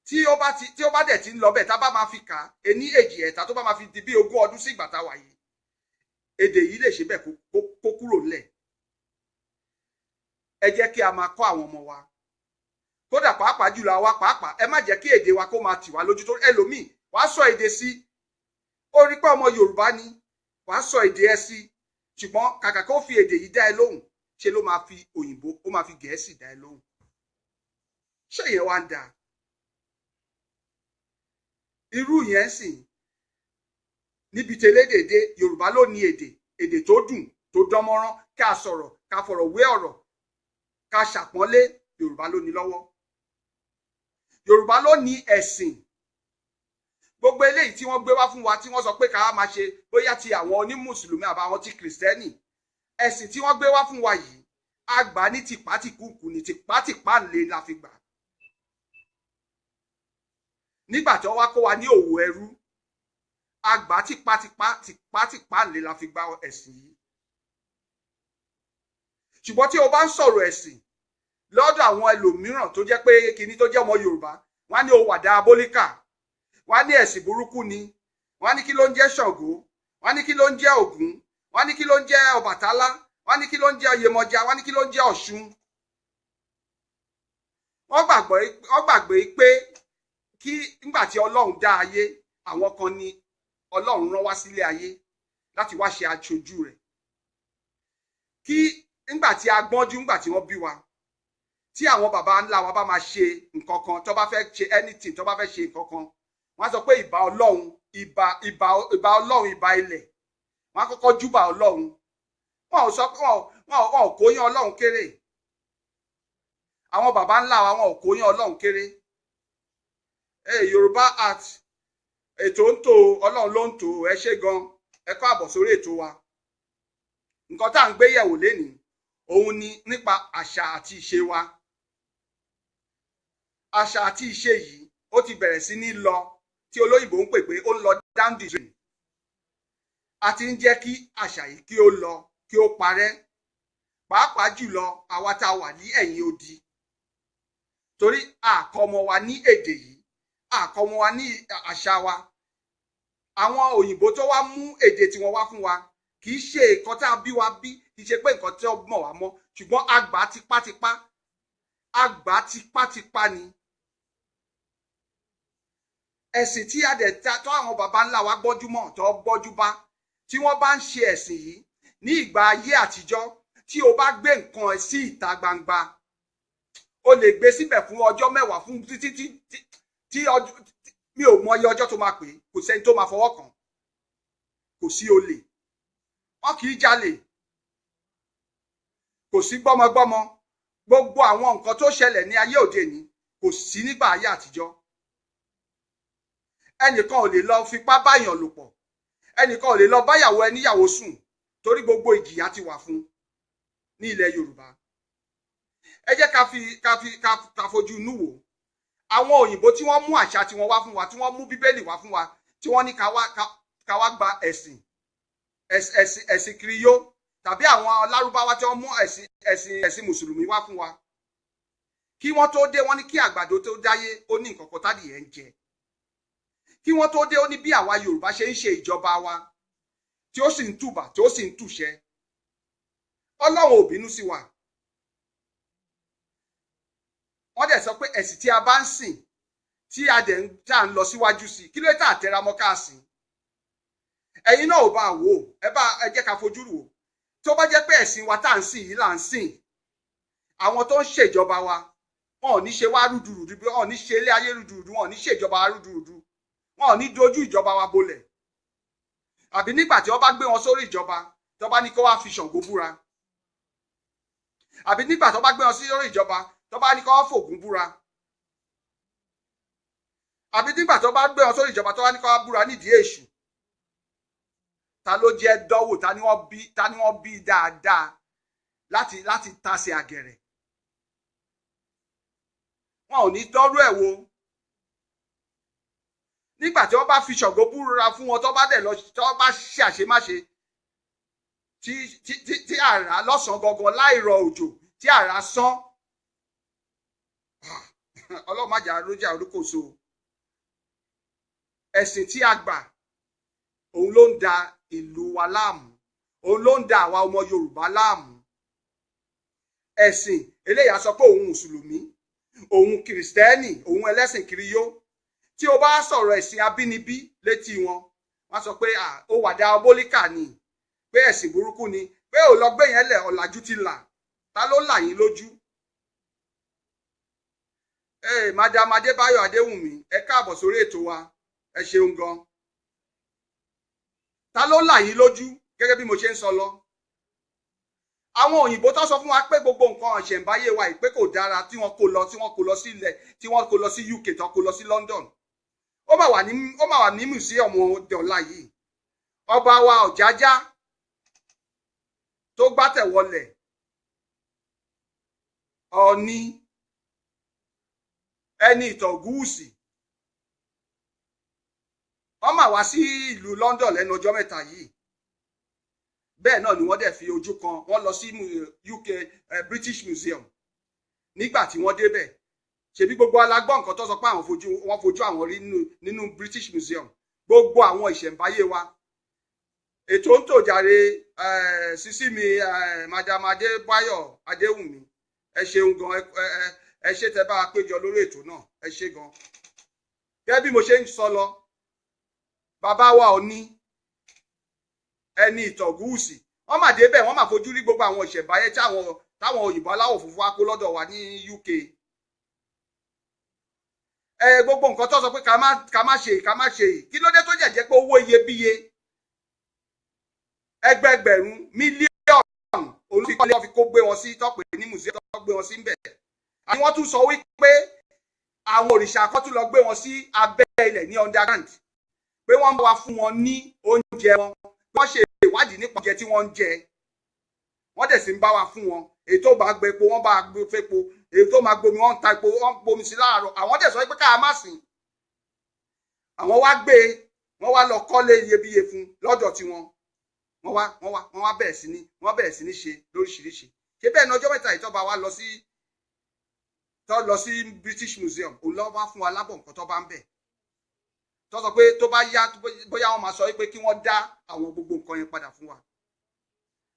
Tí ó bá ti, tí ó bá dẹ̀ ti ń lọ bẹ́ẹ̀, tá bá máa fi kà á ení èjì ẹ̀ta, tó bá máa fi di bí 20 ọdún sí ìgbà tá a wà yìí, èdè yìí lè ṣe bẹ́ẹ̀ kó kúrò nílẹ̀. Ẹ jẹ́ kí a máa kọ́ àwọn ọmọ wa, kódà pàápàá jùlọ àwa pàápàá, ẹ má jẹ́ kí èdè wa kó máa tì wá lójú. Tó ẹlòmíì wàá sọ èdè sí, ó rí pé ọmọ Yorùbá ni, wàá sọ èdè ẹ sí, ṣùgbọ́n kàkà kó fi èdè yìí dá ẹ lóhùn, ṣe ló máa fi òyìnbó, ó máa fi Gẹ̀ẹ́sì dá ẹ lóhùn. Ṣé ìyẹn wá ń dáa? Irú yẹn sì níbi tẹlédèdè, Yorùbá ló ní èdè, èdè tó dùn, tó dánmọ́rán, ká sọ̀rọ̀, ká fọ̀rọ̀ wé ọ̀rọ̀, ká ṣàpọ́nlé, Yorùbá ló ní lọ́wọ́. Yorùbá ló ní ẹ̀sìn. Gbogbo eléyìí tí wọ́n gbé wá fún wa, tí wọ́n sọ pé ká máa ṣe, bóyá ti àwọn onímùsùlùmí àbá àwọn ti kìrìsìtẹ́nì, ẹ̀sìn tí wọ́n gbé wá fún wa yìí, a gbà ní tìpátìkúùkù ní tìpátìpá lè la fi gbà. Nígbà tí wọ́n wá kó wa ní òwò ẹrú, a gbà tipátipá, tipátipá lè la fi gba ẹ̀sìn yìí. Ṣùgbọ́n tí o bá ń sọ̀rọ̀ ẹ̀sìn lọ́dọ̀ àwọn ẹlòmíràn tó jẹ́ pé kinní tó jẹ́ ọmọ Yorùbá, wọ́n á ní o wà diabolical. Wọ́n á ní ẹ̀sìn burúkú ni. Wọ́n á ní kí ló ń jẹ́ Ṣàngó, wọ́n á ní kí ló ń jẹ́ Ògún, wọ́n á ní kí ló ń jẹ́ Ọbàtálá, wọ́n á ní kí ló ń jẹ́ Yemọja, wọ́n á ní kí ló ń jẹ́ Ọ̀ṣun. Wọ́n gbàgbé pé kí nígbà tí Ọlọ́run dá ayé, àwọn kan ni Ọlọ́run rán wá sílé ayé láti wá ṣe aṣojú rẹ̀. Kí nígbà tí a gbọ́njú, nígbà tí wọ́n bí wa, tí àwọn baba ńlá wa bá máa ṣe nǹkan kan, tó bá fẹ́ ṣe anything, tó bá fẹ́ ṣe nǹkan kan, wọ́n á sọ pé ìbà Ọlọ́run, ìbà ìbà ìbà Ọlọ́run, ìbà ilẹ̀. Wọ́n á kọ́kọ́ júbà Ọlọ́run. Wọn ò sọ pé wọn ò kóyán Ọlọ́run kéré. Àwọn baba ńlá wa, wọn ò kóyán Ọlọ́run kéré. Yorùbá art ètò ń tò, Ọlọ́run ló ń tò. Ẹ ṣé gan, ẹ kọ́ àbọ̀ sórí ètò wa. Nǹkan tá à ń gbé yẹ̀wò lénìí òun ni nípa àṣà àti ìṣe wa. Àṣà àti ìṣe yìí ó ti bẹ̀rẹ̀ sí ní lọ, tí olóyìnbó ń pè pé ó ń lọ down the drain. A ti ń jẹ́ kí àṣà yìí kí ó lọ, kí ó parẹ́, pàápàá jùlọ àwa tá a wà ní ẹ̀yìn odi, torí àkọ́mọ wa ní èdè yìí, àkọ́mọ wa ní àṣà wa. Àwọn òyìnbó tó wá mú èdè tiwọn wá fún wa, kì í ṣe nǹkan tá a bí wa bí, kì í ṣe pé nǹkan tí ó mọ̀ wá mọ́, ṣùgbọ́n a gbà tipátipá, a gbà tipátipá ni. Ẹ̀sìn tí a dẹ̀ tó àwọn baba ńlá wa gbọ́jú mọ̀, tó gbọ́jú bá, tí wọ́n bá ń ṣe ẹ̀sìn yìí ní ìgbà ayé àtijọ́, tí o bá gbé nǹkan ẹ sí ìta gbangba, o lè gbé síbẹ̀ fún ọjọ́ 10 fún títí tí ọjọ́, mi ò mọ iye ọjọ́ tó máa pè, kò sẹ́ni tó máa fọwọ́ kàn, kò sí olè, wọn kì í jalè, kò sí gbọ́mọgbọ́mọ. Gbogbo àwọn nǹkan tó ṣẹlẹ̀ ní ayé òde ní kò sí nígbà ayé àtijọ́. Ẹnìkan ò lè lọ fipá báyàn lò pọ̀, ẹnìkan ò lè lọ báyàwó ẹníyàwó sùn, torí gbogbo ìjìyà ti wà fún ní ilẹ̀ Yorùbá. Ẹ jẹ́ ká fojú inú wò. Àwọn òyìnbó tí wọ́n mú àṣà tí wọ́n wá fún wa, tí wọ́n mú Bíbélì wá fún wa, tí wọ́n ní ká wá gba ẹ̀sìn ẹ̀sìn ẹ̀sìn kiriyó, tàbí àwọn Lárúbáwá tí wọ́n mú ẹ̀sìn ẹ̀sìn ẹ̀sìn mùsùlùmí wá fún wa, kí wọ́n tó dé, wọ́n ní kí àgbàdo tó dáyé ó ní nǹkan kan tádìyẹ ń jẹ. Kí wọ́n tó dé, ó ní bí àwa Yorùbá ṣe ń ṣe ìjọba wa, tí ó sì ń tùbà, tí ó sì ń tùṣẹ. Ọlọ́run ò bínú sí wa. Wọ́n dẹ̀ sọ pé ẹ̀sìn tí a bá ń sìn, tí a dẹ̀ ń tá ń lọ síwájú sí, kí ló dé tá a tẹra mọ́ ká sìn? Ẹ̀yin náà ò bá wò ó, ẹ jẹ́ ká fojú wò. Tó bá jẹ́ pé ẹ̀sìn wa tá à ń sìn yìí là ń sìn, àwọn tó ń ṣèjọba wa, wọn ò ní ṣe wá rúdurùdu, wọn ò ní ṣe ilé ayé rúdurùdu, wọn ò ní ṣèjọba wa rúdurùdu, wọn ò ní dojú ìjọba wa bolẹ̀. Àbí nígbà tí wọ́n bá gbé wọn sórí ìjọba, tó bá ní kó wá fi Ṣàngó búra, àbí nígbà tó bá gbé wọn sórí ìjọba, tó bá ní kó wá fògún búra, àbí nígbà tó bá gbé wọn sórí ìjọba, tó bá ní kó wá búra nídìí èṣù. Ta ló jẹ́ dánwò? Ta ni wọ́n bí dáadáa láti tasẹ̀ àgẹ̀rẹ̀? Wọn ò ní dọ́rú ẹ̀ wò. Nígbà tí wọ́n bá fi Ṣàngó búra fún wọn, tó bá dẹ̀ lọ, tó bá ṣe àṣemáṣe, tí àrá lọ́sàn-án gangan láì rọ òjò, tí àrá sán, Ọlọ́run má jà lójà olúkòso. Ẹ̀sìn tí a gbà òun ló ń da ìlú wa láàmú, òun ló ń da àwa ọmọ Yorùbá láàmú. Ẹ̀sìn eléyà sọ pé òun mùsùlùmí, òun kìrìsìtẹ́nì, òun ẹlẹ́sìn kiriyó. Tí o bá sọ̀rọ̀ ẹ̀sìn abínibí létí wọn, wọ́n sọ pé ó wà diabolical ni, pé ẹ̀sìn burúkú ni, pé ò lọ gbé yẹn lẹ̀, ọ̀làjú ti là. Ta ló là yín lójú? Madam Adébáyọ̀ Adéwùnmí, ẹ káàbọ̀ sórí ètò wa, ẹ ṣeun gan. Ta ló là yín lójú? Gẹ́gẹ́ bí mo ṣe ń sọ lọ, àwọn òyìnbó tó sọ fún wa pé gbogbo nǹkan ìṣẹ̀ǹbáyé wa yìí pé kò dára, tí wọ́n kó lọ, tí wọ́n kó lọ sí ilẹ̀, tí wọ́n kó lọ sí UK, tó kó lọ sí London, ó mà wà ní museum dọ̀la yìí. Ọba wa Ọ̀jájá tó gbátẹ̀wọlẹ̀, Ọọ̀ni ẹni ìtàn gúúsì, wọ́n mà wá sí ìlú London lẹ́nu ọjọ́ mẹ́ta yìí. Bẹ́ẹ̀ náà ni wọ́n dẹ̀ fi ojú kan, wọ́n lọ sí UK British Museum. Nígbà tí wọ́n débẹ̀, Ṣebí gbogbo alágbọ́n nǹkan tó sọ pé àwọn fojú wọn fojú àwọn rí nínú British Museum, gbogbo àwọn ìṣẹ̀ǹbáyé wa. Ètò ń tò jàre. Sísí mi, Madam Adébáyọ̀ Adéwùnmí, ẹ ṣeun gan, ẹ ṣe tẹ bá a péjọ lórí ètò náà, ẹ ṣe gan. Gẹ́gẹ́ bí mo ṣe ń sọ lọ, bàbá wa Ọọ̀ni ẹni ìtọ̀gúùsì, wọ́n mà débẹ̀, wọ́n mà fojú rí gbogbo àwọn ìṣẹ̀ǹbáyé táwọn òyìnbó aláwọ̀ funfun wá kó lọ́dọ̀ wa ní UK. Gbogbo nǹkan tó sọ pé ká má ṣe, ká má ṣe, kí ló dé tó jẹ́ pé owó iyebíye ẹgbẹgbẹ̀rún mílíọ̀nù olùfikọ́lé fi kó gbé wọn sí tọ́pẹ́ ní museum tó gbé wọn sí ńbẹ̀. Àti wọ́n tún sọ wípé àwọn òrìṣà kan tún lọ gbé wọn sí abẹ́ ilẹ̀ ní underground, pé wọ́n ń wá fún wọn ní oúnjẹ wọn, wọ́n ṣe ìwádìí nípa oúnjẹ tí wọ́n ń jẹ, wọ́n dẹ̀ sì ń bá wa fún wọn. Èyí tó bá gbé epo, wọ́n bá gbé fepo, èyí tó máa gbomi, wọ́n ń ta epo, wọ́n ń gbomi sí láàárọ̀. Àwọn dẹ̀ sọ pé ká má sìn. Àwọn wá gbé, wọ́n wá lọ kọ́lé iyebíye fún lọ́dọ̀ tiwọn. Wọ́n wá bẹ̀rẹ̀ sí ní, wọ́n bẹ̀rẹ̀ sí ní ṣe lóríṣiríṣi. Ṣé bẹ́ẹ̀ ní ọjọ́ mẹ́ta ìtọ́ba wa lọ sí, tó lọ sí British Museum, òun ló wá fún wa lábọ̀ nǹkan tó bá ń bẹ̀. Tó sọ pé tó bá yá, bóyá wọ́n máa sọ pé kí wọ́n dá àwọn gbogbo nǹkan yẹn padà fún wa.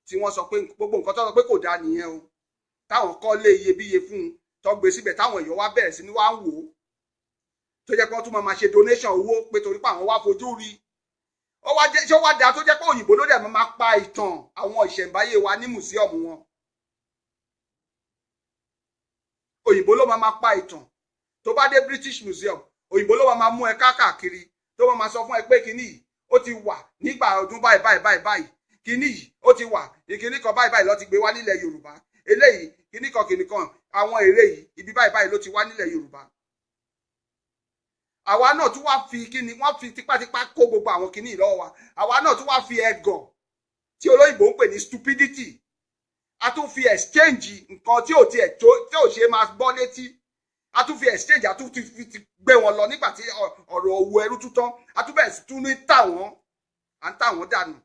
Tí wọ́n sọ pé gbogbo nǹkan tó sọ pé kò dá nìyẹn o, táwọn kọ́lé iyebíye fún un, tó gbé síbẹ̀, táwọn èèyàn wá bẹ̀rẹ̀ sí ní wá ń wò ó, tó jẹ́ pé wọ́n tún máa ṣe donation owó pé torí pé àwọn wá fojú rí. Ó wá jẹ́, ṣé ó wá dáa tó jẹ́ pé òyìnbó ló dẹ̀ máa pa ìtàn àwọn ìṣẹ̀ǹbáyé wa ní museum wọn? Òyìnbó ló máa pa ìtàn. Tó bá dé British Museum, òyìnbó ló máa mú ẹ káàkiri, tó máa sọ fún ẹ pé kíní yìí ó ti wà nígbà ọdún báyìí báyìí báyìí báyìí, kíní yìí ó ti wà ìkíní kan báyìí báyìí ló ti gbé wá nílẹ̀ Yorùbá, eléyìí kíní kan kíní kan, àwọn ère yìí ibi báyìí báyìí ló ti wá nílẹ̀ Yorùbá. Àwa náà tún wá fi kíni, wọ́n fi tipátipá kó gbogbo àwọn kíní yìí lọ́wọ́ wa. Àwa náà tún wá fi ẹ̀gàn tí olóyìnbó ń pè ní stupidity, a tún fi exchange nǹkan tí ò tiẹ̀ tó, tí ò ṣe máa gbọ́ létí, a tún fi exchange, a tún fi gbé wọn lọ nígbà tí ọ̀rọ̀ owó ẹrú tún tán, a tún bẹ̀rẹ̀ sí tún ní tà wọ́n, à ń tà wọ́n dànù.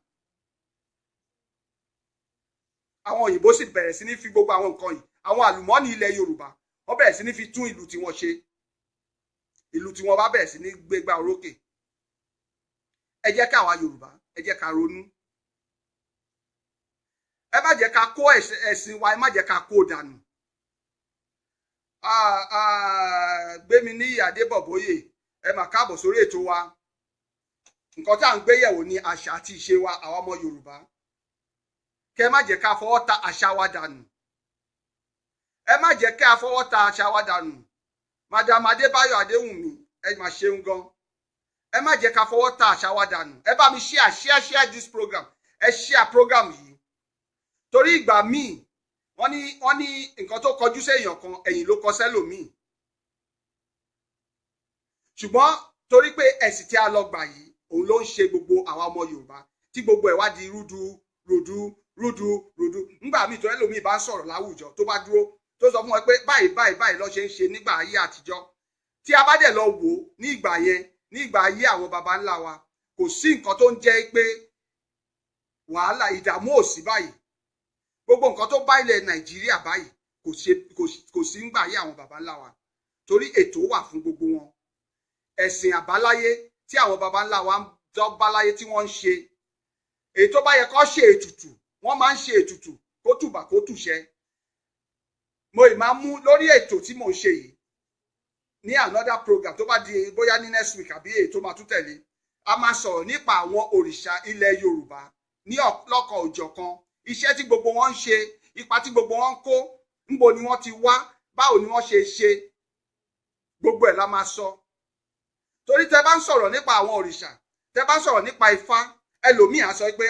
Àwọn òyìnbó sì bẹ̀rẹ̀ sí ní fi gbogbo àwọn nǹkan yìí, àwọn àlùmọ́ọ́nì ilẹ̀ Yorùbá, wọ́n bẹ̀rẹ̀ sí ní fi tún ìlú tiwọn ṣe. Ìlú tí wọ́n bá bẹ̀rẹ̀ sí ní gbégbá orókè. Ẹ jẹ́ ká àwa Yorùbá, ẹ jẹ́ ká ronú. Ẹ má jẹ́ ká kó ẹ̀sìn wa, ẹ má jẹ́ ká kó dànù. Gbéminíyì Adébọ̀bóyè, ẹ mà káàbọ̀ sórí ètò wa. Nǹkan tá à ń gbé yẹ̀wò ni àṣà àti ìṣe wa àwa ọmọ Yorùbá. Kẹ́ má jẹ́ ká fọwọ́ ta àṣà wa dànù. Ẹ má jẹ́ ká fọwọ́ ta àṣà wa dànù. Madam Adébáyọ̀ Adéwùnmí, ẹ mà ṣeun gan. Ẹ má jẹ́ ká fọwọ́ ta àṣà wa dànù. Ẹ bá mi share share share this program. Ẹ share program yìí. Torí ìgbà míì, wọ́n ní nǹkan tó kọjú séèyàn kan, ẹ̀yìn ló kọ sẹ́lòmíì. Ṣùgbọ́n torí pé ẹ̀sìn tí a lọ gbà yìí, òun ló ń ṣe gbogbo àwa ọmọ Yorùbá, tí gbogbo ẹ̀ wá di rúdu rúdu rúdu rúdu. Ńgbà míì tó ẹlòmíì bá ń sọ̀rọ̀ láwùjọ, tó bá dúró, tó sọ fún wọn pé báyìí báyìí báyìí ló ṣe ń ṣe nígbà ayé àtijọ́. Tí a bá dẹ̀ lọ wò ó ní ìgbà yẹn, ní ìgbà ayé àwọn baba ńlá wa, kò sí nǹkan tó ń jẹ́ pé wàhálà ìdààmú ò sí báyìí. Gbogbo nǹkan tó bá ilẹ̀ Nàìjíríà báyìí kò sí ńgbà ayé àwọn baba ńlá wa, torí ètò wà fún gbogbo wọn. Ẹ̀sìn àbáláyé tí àwọn baba ńlá wa ń dọ́báláyé tí wọ́n ń ṣe, èyí tó bá yẹ kó ṣe ètùtù, wọ́n máa ń ṣe ètùtù kó tùbà kó tùṣẹ. Mo ì máa mú lórí ètò tí mò ń ṣe yìí ní another program tó bá di bóyá ní next week àbí èyí tó máa tún tẹ̀lé, a máa sọ̀rọ̀ nípa àwọn òrìṣà ilẹ̀ Yorùbá ní ọ̀lọ́kan òjọ̀kan, iṣẹ́ tí gbogbo wọn ń ṣe, ipa tí gbogbo wọn ń kó, ńbo ni wọ́n ti wá, báwo ni wọ́n ṣe ṣe, gbogbo ẹ̀ la máa sọ. Torí tẹ bá ń sọ̀rọ̀ nípa àwọn òrìṣà, tẹ bá ń sọ̀rọ̀ nípa Ifá, ẹlòmíì á sọ pé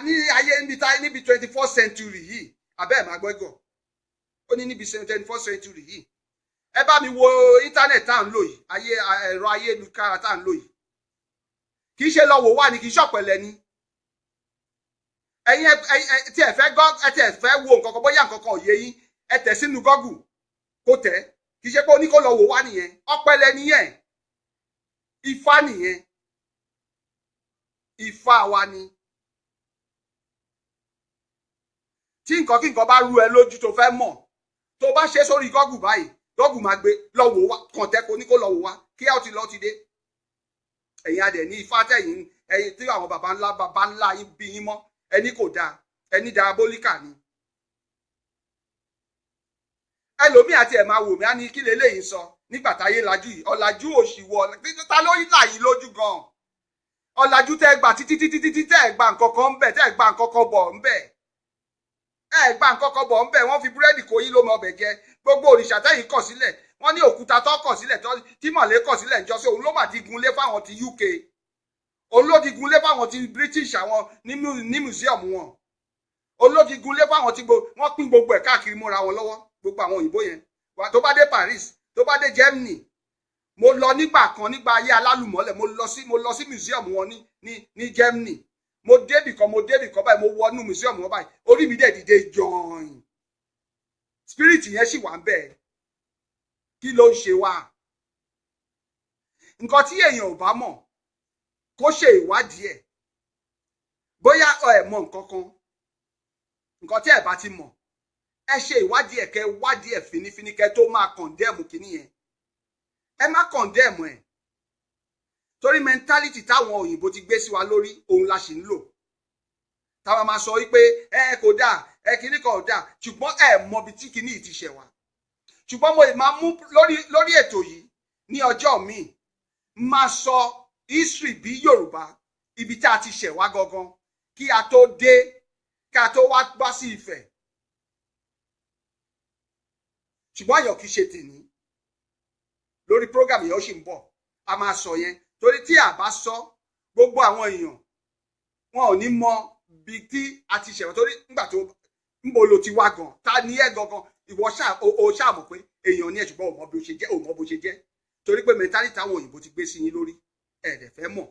ní ayé níbi 24th century yìí, àbẹ́ ẹ̀ máa gbẹ́gọ̀. Ó ní níbi 24th century yìí. Ẹ bá mi wo íńtánẹ̀tì tá à ń lò yìí, ayé ẹ̀rọ ayélujára tá à ń lò yìí. Kì í ṣe lọ wò wá ni, kì í ṣọ̀pẹ̀lẹ̀ ni. Ẹ̀yin tí ẹ fẹ́ ẹ fẹ́ wo nǹkan kan, bóyá nǹkan kan ò yé yín, ẹ tẹ̀ sínú Google kó tẹ̀. Kì í ṣe pé ó ní kó lọ wò wá nìyẹn. Ọ̀pẹ̀lẹ̀ nìyẹn. Ifá nìyẹn. Ifá wa ni. Tí nǹkan kí nǹkan bá rú ẹ lójú tó fẹ́ mọ̀, tó bá ṣe sórí Google báyìí, Google máa gbé lọ́wọ́ wá, kàn tẹ́ ko ní kó lọ́wọ́ wá kí á ti lọ́ ti dé. Ẹ̀yin adẹ̀ ní ifá tẹ̀yìn, ẹ̀yin tí àwọn baba ńlá baba ńlá yín bí yín mọ́, ẹni kò dáa, ẹni diabolical ni. Ẹlòmíì àti ẹ̀ máa wò mí á ní kí leléyìí sọ nígbà táyé lajú yìí, ọ̀làjú òṣìwọ̀ ta ló là yìí lójú gan-an. Ọ̀làjú tẹ́ gbà títí títí títí tẹ́ gbà nǹkan kan ń bẹ̀, tẹ́ gbà nǹkan kan bọ̀ ń bẹ̀, ẹ gbà nǹkan kan bọ̀ ń bẹ̀. Wọ́n fi búrẹ́dì kó yín ló mọ ọbẹ̀ jẹ. Gbogbo òrìṣà tẹ́yìn kọ̀ sílẹ̀, wọ́n ní òkúta tó kọ̀ sílẹ̀, tí mọ̀lẹ́ kọ̀ sílẹ̀ ń jọ sí, òun ló mà ti gunlé fáwọn ti UK, òun ló ti gunlé fáwọn ti British, àwọn ní museum wọn, òun ló ti gunlé fáwọn tí wọ́n pín gbogbo ẹ̀ káàkiri mọ́ra wọn lọ́wọ́. Gbogbo àwọn òyìnbó yẹn, tó bá dé Paris, tó bá dé Germany, mo lọ nígbà kan nígbà ayé alálùmọ́lẹ̀, mo lọ sí museum wọn ní Germany. Mo débì kan báyìí, mo wọnú museum wọn báyìí, orí mi dẹ̀ dìde jọ̀ọ̀yìn. Spirit yẹn sì wà ń bẹ̀. Kí ló ń ṣe wá? Nǹkan tí èèyàn ò bá mọ̀ kó ṣe ìwádìí ẹ̀. Bóyá ẹ mọ̀ nǹkan kan, nǹkan tí ẹ bá ti mọ̀, ẹ ṣe ìwádìí ẹ̀, kẹ́ wádìí ẹ̀ fínífíní kẹ́ tó máa condemn kínní yẹn. Ẹ má condemn ẹ̀, torí mentality táwọn òyìnbó ti gbé sí wa lórí, òun la ṣì ń lò. Táwa máa sọ wípé ẹ kò dáa, ẹ kínní kan ò dáa, ṣùgbọ́n ẹ mọbi tí kínní yìí ti ṣẹ̀ wá. Ṣùgbọ́n mo lè máa mú lórí ètò yìí ní ọjọ́ míì, máa sọ history bí Yorùbá, ibi tá a ti ṣẹ̀ wá gangan kí a tó dé, kí a tó wá bá sí Ifẹ̀. Ṣùgbọ́n àyàn kì í ṣe tèmi lórí program yẹn, ó sì ń bọ̀, a máa sọ yẹn. Torí tí a bá sọ, gbogbo àwọn èèyàn wọn ò ní mọ bí tí a ti ṣẹ̀wọ̀n. Torí nígbà tó ń bo lo ti wá gan, ta ni ẹ gangan? Ìwọ ṣáà mọ̀ pé èèyàn ní ẹ̀, ṣùgbọ́n ò mọ bí ó ṣe jẹ́, ò mọ bó ṣe jẹ́, torí pé mentality àwọn òyìnbó ti gbé sí yín lórí, ẹ̀ dẹ̀ fẹ́ mọ̀.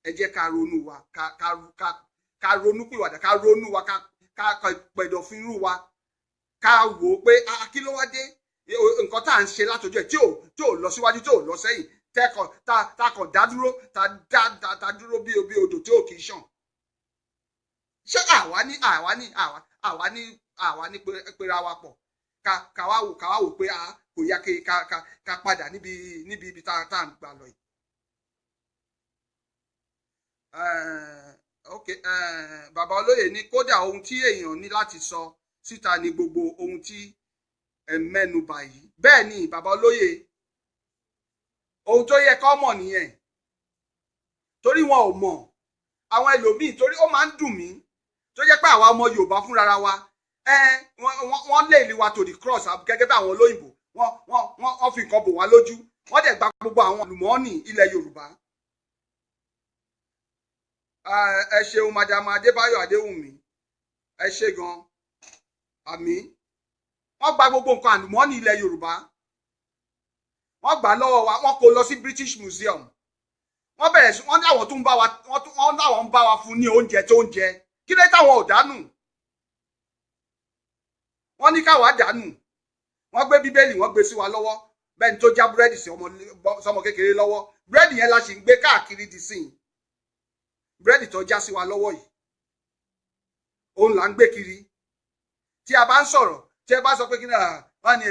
Ẹ jẹ́ ká ronú wa, ká ronú pìwàdà, ká ronú wa, ká pẹ̀dọ̀fínrú wa, ká wò ó pé kí ló wá dé nǹkan tá à ń ṣe látọjọ́ ẹ̀ tí ò lọ síwájú, tí ò lọ sẹ́yìn, tá kàn dá dúró, tá dúró bí odò tí ò kì í ṣàn. Ṣé àwa ní pera wa pọ̀, ká wá wò pé kò yá ká padà níbi ibi tá à ń gbà lọ yìí. Ok, bàbá olóyè ní kódà ohun tí èèyàn ní láti sọ síta ní gbogbo ohun tí ẹ mẹ́nubà yìí. Bẹ́ẹ̀ ni bàbá olóyè, ohun tó yẹ kó mọ̀ nìyẹn, torí wọn ò mọ̀. Àwọn ẹlòmíì, torí ó máa ń dùn mí tó jẹ́ pé àwa ọmọ Yorùbá fúnra wa, wọ́n lè lé wa to the cross gẹ́gẹ́ bí àwọn olóyìnbó, wọ́n fi nǹkan bò wá lójú, wọ́n dẹ̀ gba gbogbo àwọn àlùmọ́ọ́nì ilẹ̀ Yorùbá. Ẹ ṣeun madam Adébáyọ̀ Adéwùnmí, ẹ ṣe gan, àmì. Wọ́n gba gbogbo nǹkan àlùmọ́ọ́nì ilẹ̀ Yorùbá, wọ́n gbà lọ́wọ́ wa, wọ́n kó lọ sí British Museum. Wọ́n bẹ̀rẹ̀ sí, wọ́n láwọn tún bá wa, wọ́n láwọn ń bá wa fún ní oúnjẹ tó ń jẹ. Kí ló táwọn ò dánù? Wọ́n ní káwa dánù. Wọ́n gbé Bíbélì, wọ́n gbé sí wa lọ́wọ́, bẹ́ẹ̀ ni tó já búrẹ́dì sí ọmọ kékeré lọ́wọ́. Búrẹ́dì yẹn la sì ń gbé káàkiri di sìn. Búrẹ́dì tó já sí wa lọ́wọ́ yìí, òun là ń gbé kiri. Tí a bá ń sọ̀rọ̀, tí ẹ bá sọ pé kí ni wọ́n ní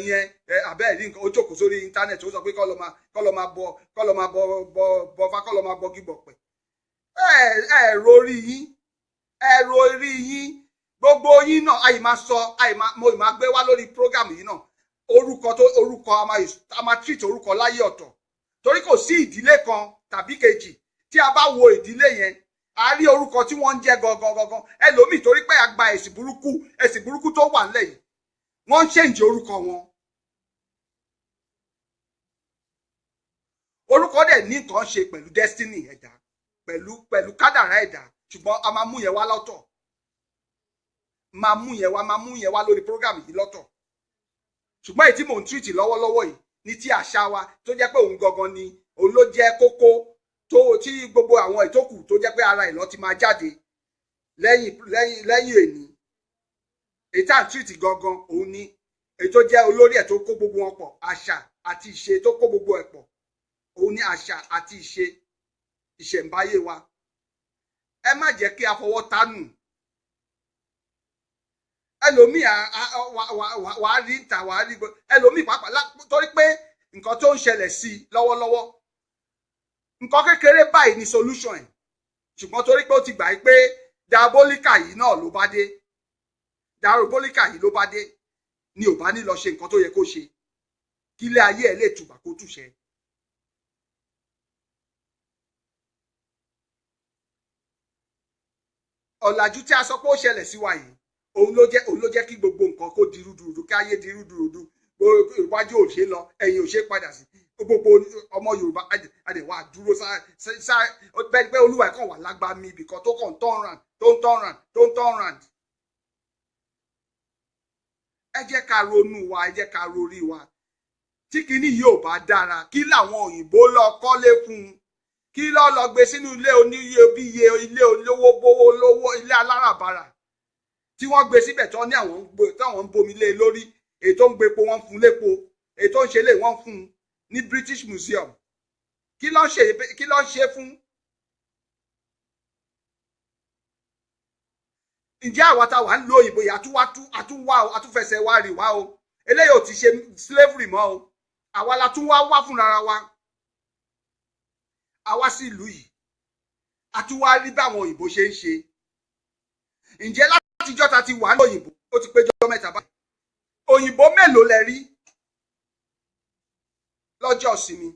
ìyẹn abẹ́ ẹ̀rí nǹkan, ó jókòó sórí íńtánẹ̀tì, ó sọ pé kọ́ lọ máa bọ fá, kọ́ lọ máa bọ gígbọ̀ pẹ̀. Ẹ rorí yín, ẹ rorí yín, gbogbo yín náà. Àyè máa sọ, àyè máa mo máa gbé wá lórí program yìí náà, orúkọ tó orúkọ a máa treat orúkọ láyé ọ̀tọ̀, torí kò sí ìdílé kan tàbí kejì tí a bá wo ìdílé yẹn, a rí orúkọ tí wọ́n ń jẹ́ gangan gangan. Ẹlòmíì, torí pé a gba ẹ̀sìn burúkú tó wà nílẹ̀ yìí, wọ́n ń ṣèǹjì orúkọ wọn. Orúkọ dẹ̀ ní nǹkan ṣe pẹ̀lú destiny ẹ̀dá, pẹ̀lú kádàrá ẹ̀dá, ṣùgbọ́n a máa mú yẹn wá lọ́tọ̀. Máa mú yẹn wá lórí program yìí lọ́tọ̀. Ṣùgbọ́n èyí tí mò ń treat lọ́wọ́lọ́wọ́ yìí ní ti àṣà wa, tó jẹ́ pé òun gangan ni òun ló jẹ́ kókó tó tí gbogbo àwọn ìtókù tó jẹ́ pé ara ìlọ ti máa jáde lẹ́yìn èní. Èyí tá à ń treat gangan òun ni èyí tó jẹ́ olórí ẹ̀ tó kó gbogbo wọn pọ̀, àṣà àti ìṣe tó kó gbogbo ẹ̀ pọ̀, òun ni àṣà àti ìṣe ìṣẹ̀ǹbáyé wa. Ẹ má jẹ́ kí a fọwọ́ tánù. Ẹlòmíì wà á rí ìta, wà á rí ẹlòmíì pàápàá torí pé nǹkan tó ń ṣẹlẹ̀ sí i lọ́wọ́lọ́wọ́, nǹkan kékeré báyìí ni solution ẹ̀, ṣùgbọ́n torí pé ó ti gbà pé diabolica yìí náà ló bá dé, diabolica yìí ló bá dé, ni ò bá ní lọ ṣe nǹkan tó yẹ kó ṣe kí ilé ayé ẹ̀ lè tùbà kó túṣẹ. Ọ̀làjú tí a sọ pé ó ṣẹlẹ̀ sí wa yìí, òun ló jẹ́ kí gbogbo nǹkan kó di rúdurùdu, kí ayé di rúdurùdu, iwájú ò ṣe lọ, ẹ̀yìn ò ṣe padà sí. Gbogbo ọmọ Yorùbá àdèwà dúró sá bẹ́ẹ̀ pé olúwa kàn wà lágbàmí ibìkan tó kàn turn round, tó ń turn round, tó ń turn round. Ẹ jẹ́ ká ronú wa, ẹ jẹ́ ká rorí wa. Tí kinní yìí ò bá dára, kí làwọn òyìnbó lọ kọ́lé fún un? Kí ló lọ gbé sínú ilé oníyebíye, ilé olówó bówó lówó, ilé aláràbarà tí wọ́n gbé síbẹ̀ tó ní àwọn ń bomi lé lórí, èyí tó ń gbépo wọ́n fún lépo, èyí tó ń ṣe lé wọ́n fún un ní British Museum. Kí ló ń ṣe fún? Ǹjẹ́ àwa tá wà ń lo òyìnbó yìí àtúwá o, àtúfẹsẹ̀ wa rì wá o, eléyìí ò ti ṣe slavery mọ́ o, àwa la tún wá wá fúnra wa, àwa sí ìlú yìí, àtúwá rí báwọn òyìnbó ṣe ń ṣe. Ǹjẹ́ látijọ́ ta ti wà ní òyìnbó, ó ti péjọ mẹ́ta báyìí, òyìnbó mélòó lẹ rí lọ́jọ́ ìsinmi,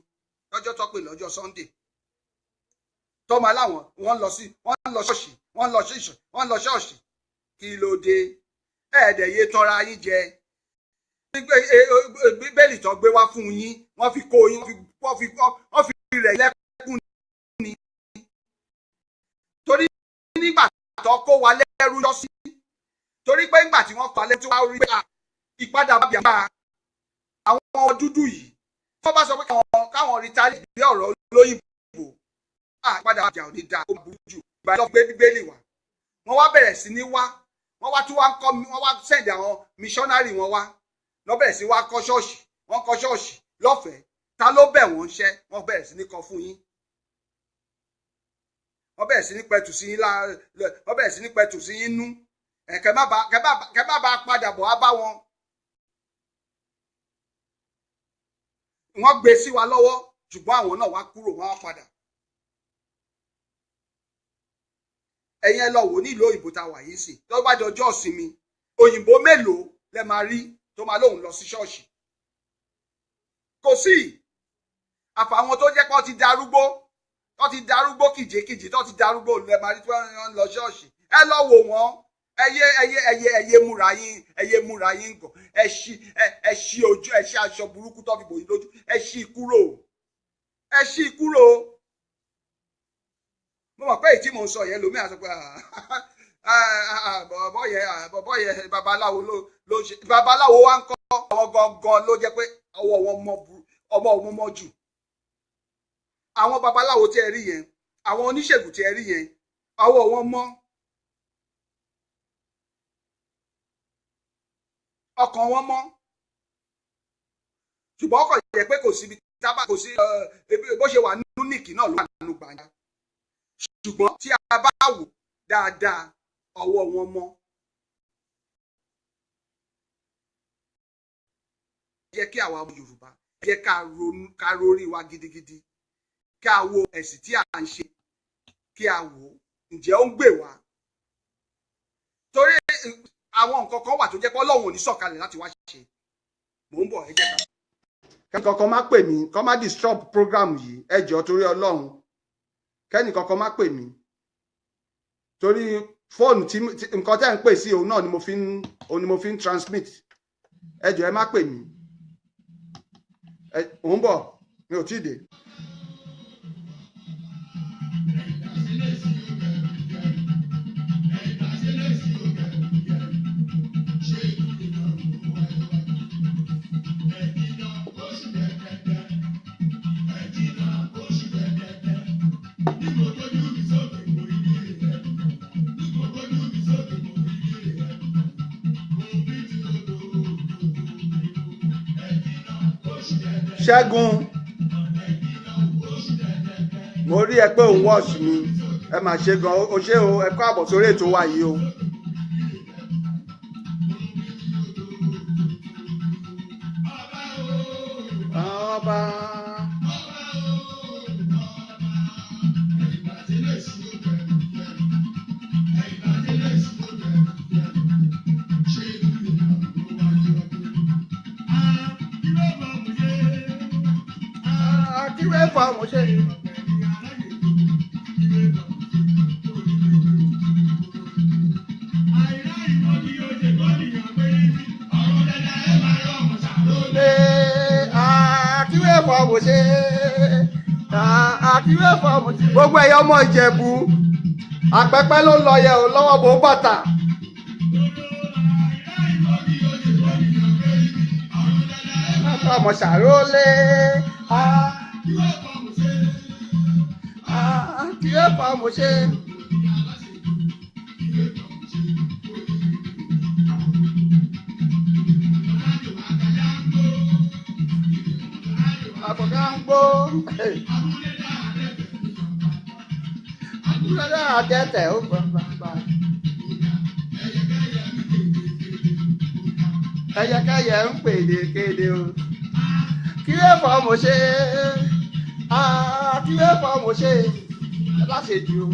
lọ́jọ́ tó pè lọ́jọ́ Sunday, tọ́mọ aláwọn wọ́n lọ sí, wọ́n lọ ṣọ́ọ̀ṣì, wọ́n lọ ṣọ́ọ̀ṣì, wọ́n lọ ṣọ́ọ̀ṣì. Kí ló dé? Ẹ̀ẹ́dẹ̀ yé tọ́ra yín jẹ. Bíbélì tó gbé wá fún yín, wọ́n fi kó yín, wọ́n fi rẹ̀ lẹ́kùn ni. Torí nígbà tó kó wa lẹ́rú lọ sí, torí pé nígbà tí wọ́n pa lẹ́rú tí wọ́n rí pé ìpadà bá bíà àwọn dúdú yìí, wọ́n bá sọ pé káwọn retaliate bí ọ̀rọ̀ olóyìnbó, ìpadà bá bíà ò ní dáa, ó burú jù. Ìgbà tó gbé bíbélì wá, wọ́n wá bẹ̀rẹ̀ sí ní wá, wọ́n wá tún wá ń kọ́, wọ́n wá send àwọn missionary wọn wá, lọ bẹ̀rẹ̀ sí wá kọ́ ṣọ́ọ̀ṣì, wọ́n kọ́ ṣọ́ọ̀ṣì lọ́fẹ̀ẹ́. Ta ló bẹ̀ wọ́n ṣẹ́? Wọ́n bẹ̀rẹ̀ sí ní kọ́ fún yín, wọ́n bẹ̀rẹ̀ sí ní pẹ̀tù sí yín, wọ́n bẹ̀rẹ̀ sí ní pẹ̀tù sí yín nú. Kẹ́ má bá padà bọ̀ wá bá wọn. Wọ́n gbé sí wa lọ́wọ́, ṣùgbọ́n àwọn náà wá kúrò, wọ́n wá padà. Ẹ̀yin ẹ lọ wò nílùú òyìnbó tá a wà yìí sí, tó bá dọjọ́ ìsinmi, òyìnbó mélòó lẹ máa rí tó máa lóun lọ sí ṣọ́ọ̀ṣì? Kò sí. Àfàwọn tó jẹ́ pé wọ́n ti darúgbó, tó ti darúgbó kìjekìje, tó ti darúgbó lẹ máa rí tí wọ́n lọ ṣọ́ọ̀ṣì. Ẹ lọ wò wọ́n. Ẹyẹ ẹyẹ ẹyẹ ẹyẹ múra yín, ẹyẹ múra yín gàn, ẹ ṣí ojú, ẹ ṣí aṣọ burúkú tó fi bò yín lójú, ẹ ṣí kúrò, ẹ ṣí kúrò. Mo mọ̀ pé èyí tí mò ń sọ yẹn lómi àti pé bọ̀bọ̀ yẹn babaláwo ló ṣe, babaláwo wa ń kọ́ àwọn gangan ló jẹ́ pé ọwọ́ wọn ọmọ wọn mọ́ jù. Àwọn babaláwo tí ẹ rí yẹn, àwọn oníṣègùn tí ẹ rí yẹn, ọwọ́ wọn mọ́, ọkàn wọn mọ́. Ṣùgbọ́n ọkàn yẹ pé kò síbi tábà, kò sí bó ṣe wà nínú nìkì náà ló wà nínú gbàǹjà. Ṣùgbọ́n tí a bá wò dáadáa, ọwọ́ wọn mọ́. Jẹ́ kí àwa ọmọ Yorùbá, jẹ́ ká ronú, ká rórí wa gidigidi, kí a wo ẹ̀sìn tí à ń ṣe, kí a wò ǹjẹ́ ó ń gbè wá. Torí àwọn nǹkan kan wà tó jẹ́ pé Ọlọ́run ò ní sọ̀kalẹ̀ láti wá ṣe. Mò ń bọ̀, ẹ jẹ́ ká. Kẹ́nìkankan má pè mí, kọ́ má disturb program yìí, ẹ jọ̀ọ́ torí Ọlọ́run. Kẹ́nìkankan má pè mí. Torí fóònù tí nǹkan tẹ́ ń pè sí òun náà ni mo fi ń transmit. Ẹ jọ̀ọ́ ẹ má pè mí. Mò ń bọ̀, mi ò tí ì dé. Ṣẹ́gun, mo rí ẹ pé òun wọ́ọ̀ṣì mi, ẹ mà ṣe gan, o ṣé o, ẹ kọ́ àbọ̀ sórí ètò wa yìí o. Ọba. Kíwé fọmù ṣe. Kíwé fọmù ṣe. Kíwé fọmù ṣe. Gbogbo ẹ̀yọ́ ọmọ Ìjẹ̀bú, àpẹpẹ ló lọ yẹ ò lọ́wọ́ bó bàtà. Ọmọ ṣàrólé. Kíwé fọmù ṣe. Àbọ̀dá ń gbó. Abúlé àdẹ́tẹ̀ ó gbàgbà. Ẹyẹkẹyẹ ń pèdè kéde o. Kíwé fọmù ṣe. Kíwé fọmù ṣe. Aláṣejù o.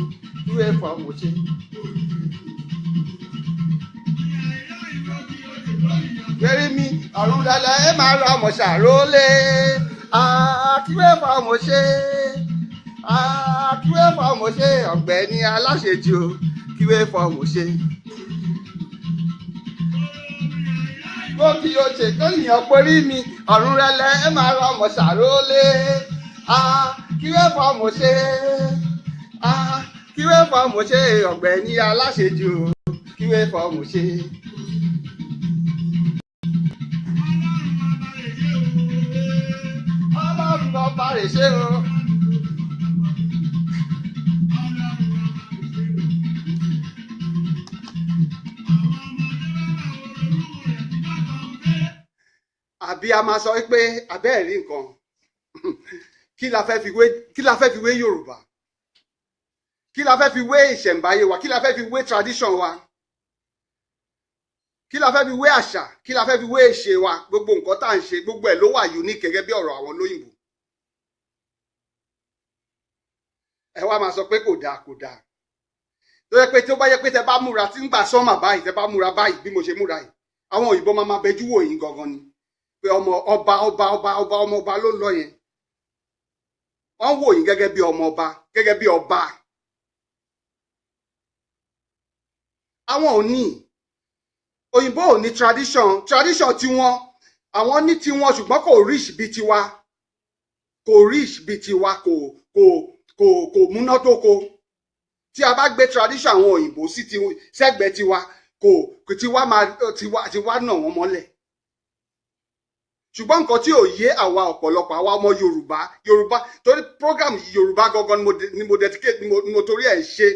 Kíwé fọmù ṣe. Gbérí mi, ọ̀run lẹ́lẹ́ ẹ máa rọ ọmọ ṣàrólé. Kíwé fọmù ṣe. Kíwé fọmù ṣe. Ọ̀gbẹ́ni aláṣejù o. Kíwé fọmù ṣe. Bó kí o ṣe kóyìnyàn porí mi, ọ̀run rẹlẹ̀ ẹ máa rọ ọmọ ṣàrólé. Kíwé fọmù ṣe. Kíwé fọmù ṣe. Ọ̀gbẹ́ni aláṣejù o. Kíwé fọmù ṣe. Ọlọ́run ọba rè ṣe o. Àbí a máa sọ pé abẹ́ ẹ̀rí nǹkan, kí la fẹ́ fi wé, kí la fẹ́ fi wé Yorùbá, kí la fẹ́ fi wé ìṣẹ̀ǹbáyé wa, kí la fẹ́ fi wé tradition wa, kí la fẹ́ fi wé àṣà, kí la fẹ́ fi wé ìṣe wa. Gbogbo nǹkan tá à ń ṣe, gbogbo ẹ̀ ló wà unique gẹ́gẹ́ bí ọ̀rọ̀ àwọn olóyìnbó. Ẹ wá máa sọ pé kò dáa, kò dáa. Tó yẹ pé tó bá yẹ pé tẹ bá múra tí ń gbà sọ́mà báyìí, tẹ bá múra báyìí bí mo ṣe múra yìí, àwọn òyìnbó máa máa bẹjú wò yín gangan ni pé ọmọ ọba ọba ọba ọba ọmọ ọba ló ń lọ yẹn. Wọ́n wò yín gẹ́gẹ́ bí ọmọ ọba, gẹ́gẹ́ bí ọba. Àwọn ò ní, òyìnbó ò ní tradition, tradition tiwọn, àwọn ní tiwọn, ṣùgbọ́n kò rich bí tiwa, kò rich bí tiwa, kò kò kò kò múnádóko. Tí a bá gbé tradition àwọn òyìnbó sí ti sẹ́gbẹ̀ẹ́ tiwa, kò tiwa máa tiwa tiwa nà wọ́n mọ́lẹ̀. Ṣùgbọ́n nǹkan tí ò yé àwa ọ̀pọ̀lọpọ̀ àwa ọmọ Yorùbá, Yorùbá torí program Yorùbá gangan ni mo dedicate, ni mo torí ẹ̀ ṣe.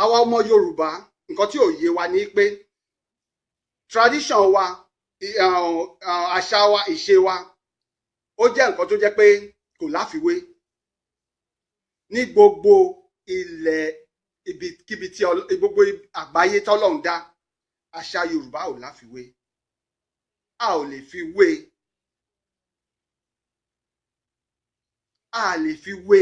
Àwa ọmọ Yorùbá, nǹkan tí ò yé wa ni pé tradition wa, àṣà wa, ìṣe wa, ó jẹ́ nǹkan tó jẹ́ pé kò láfiwé ní gbogbo ilẹ̀ ibikíbi tí gbogbo àgbáyé tọ́lọ́run dá. Àṣà Yorùbá ò láfiwé, a ò lè fi wé, a lè fi wé.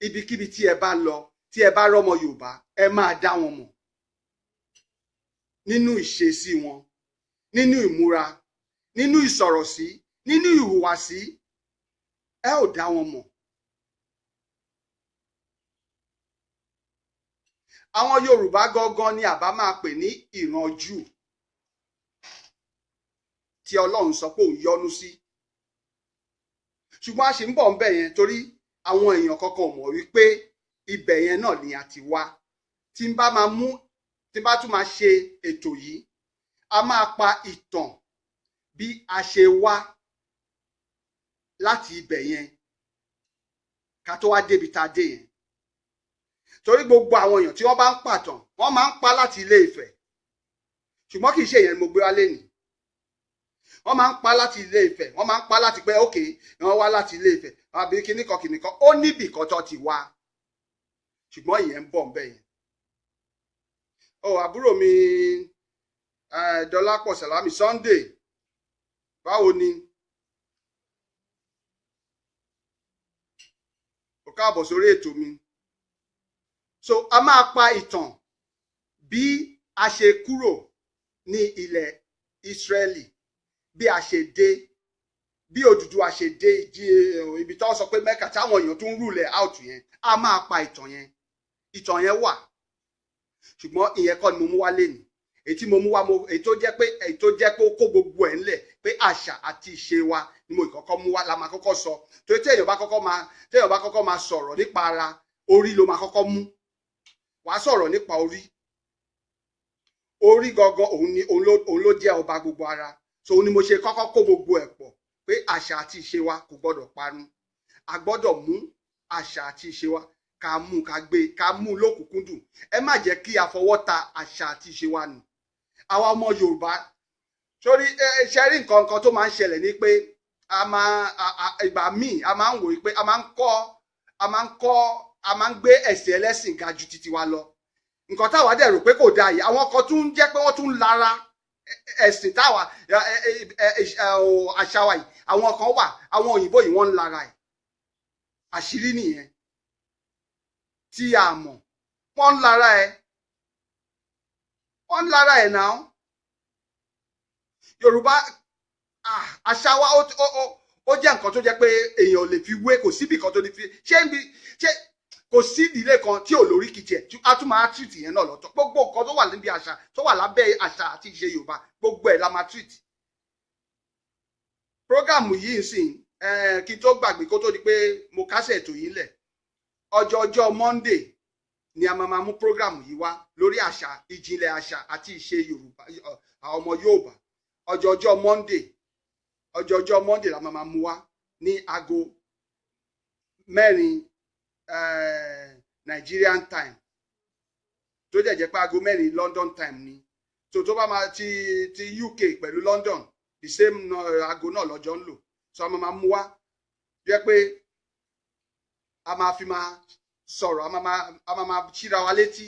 Ibikíbi tí ẹ bá lọ, tí ẹ bá rọ́mọ Yorùbá, ẹ máa dá wọn mọ̀ nínú ìṣesí wọn, nínú ìmúra, nínú ìsọ̀rọ̀sí, nínú ìhùwàsí, ẹ ò dá wọn mọ̀. Àwọn Yorùbá gangan ni àbá máa pè ní ìran Júù tí Ọlọ́run sọ pé òun yọ́nú sí. Ṣùgbọ́n a ṣì ń bọ̀ ńbẹ̀ yẹn torí àwọn èèyàn kankan ò mọ̀ wípé ibẹ̀ yẹn náà ni a ti wá. Tí n bá máa mú, tí n bá tún máa ṣe ètò yìí, a máa pa ìtàn bí a ṣe wá láti ibẹ̀ yẹn ká tó wá débi tá a dé yẹn. Torí gbogbo àwọn èèyàn tí wọ́n bá ń pàtàn, wọ́n máa ń pa láti Ilé Ifẹ̀. Ṣùgbọ́n kì í ṣe ìyẹn ni mo gbé wá lénìí. Wọ́n máa ń pa láti Ilé Ifẹ̀, wọ́n máa ń pa láti pé ókè wọ́n wá láti Ilé Ifẹ̀ àbí kíníkan kíníkan, ó níbì kan tó ti wá. Ṣùgbọ́n ìyẹn ń bọ̀ ń bẹ̀ yẹn. Ó àbúrò mi Dọlápọ̀ Sàlámì Sunday, Báwo ni? O káàbọ̀ sórí ètò mi. So a máa pa ìtàn bí a ṣe kúrò ní ilẹ̀ Ísírẹ́lì, bí a ṣe dé, bí Odùduwà ṣe dé ibi tó sọ pé Mẹ́kà táwọn èèyàn tún rúlẹ̀ out yẹn. A máa pa ìtàn yẹn. Ìtàn yẹn wà, ṣùgbọ́n ìyẹn kọ́ ni mo mú wá lénìí. Èyí tí mo mú wá, èyí tó jẹ́ pé ó kó gbogbo ẹ̀ ńlẹ̀ pé àṣà àti ìṣe wa ni mo ìkọ́kọ́ mú wá, la máa kọ́kọ́ sọ. Torí téèyàn bá kọ́kọ́ máa sọ̀rọ̀ nípa ara, orí ló máa kọ́kọ́ mú. Wàá sọ̀rọ̀ nípa orí. Orí gangan òun ni òun ló jẹ́ ọba gbogbo ara. So òun ni mo ṣe kọ́kọ́ kó gbogbo ẹ̀ pọ̀ pé àṣà àti ìṣe wa kò gbọ́dọ̀ parun. A gbọ́dọ̀ mú àṣà àti ìṣe wa, ká mú, ká gbé, ká mú lókùnkúndùn. Ẹ má jẹ́ kí a fọwọ́ ta àṣà àti ìṣe wa nù. Àwa ọmọ Yorùbá, sórí ṣe rí nǹkan kan tó máa ń ṣẹlẹ̀ ni pé a máa ìgbà míì a máa ń wòye pé a máa ń kọ́ a máa ń gbé ẹ̀sìn ẹlẹ́sìn ga ju titi wa lọ. Nǹkan táwa dẹ̀ rò pé kò dáa yìí, àwọn kan tún ń jẹ́ pé wọ́n tún ń lara ẹ̀sìn táwa àṣà wa yìí. Àwọn kan wà, àwọn òyìnbó yìí wọ́n ń lara ẹ̀. Àṣírí nìyẹn tí a mọ̀. Wọ́n ń lara ẹ̀, wọ́n ń lara ẹ̀ náà. Yorùbá àṣà wa ó jẹ́ nǹkan tó jẹ́ pé èèyàn ò lè fi wé, kò síbì kan tó lè fi ṣé ń bi ṣé kò sí ìdílé kan tí ò lórí kìtì ẹ̀, a tún máa treat yẹn náà lọ́tọ̀. Gbogbo nǹkan tó wà níbi àṣà tó wà lábẹ́ àṣà àti ìṣe Yorùbá, gbogbo ẹ̀ la máa treat. Prógámù yìí sìn, kí n tó gbàgbé kó tó di pé mo kásẹ̀ ètò yìí lẹ̀, ọjọ́ Monday ni a máa mú prógámù yìí wá lórí àṣà, ìjìnlẹ̀ àṣà àti ìṣe Yorùbá, àwọn ọmọ Yorùbá. Ọjọ́ Monday, ọjọ́ Monday la máa mú wá ní aago 4 Nigerian time, tó dẹ̀ jẹ́ pé aago 4 London time ni. So tó bá máa ti UK pẹ̀lú London, the same aago náà lọ́jọ́ ń lò. So a máa mú wá jẹ́ pé a máa fi máa sọ̀rọ̀, a máa ṣíra wa létí.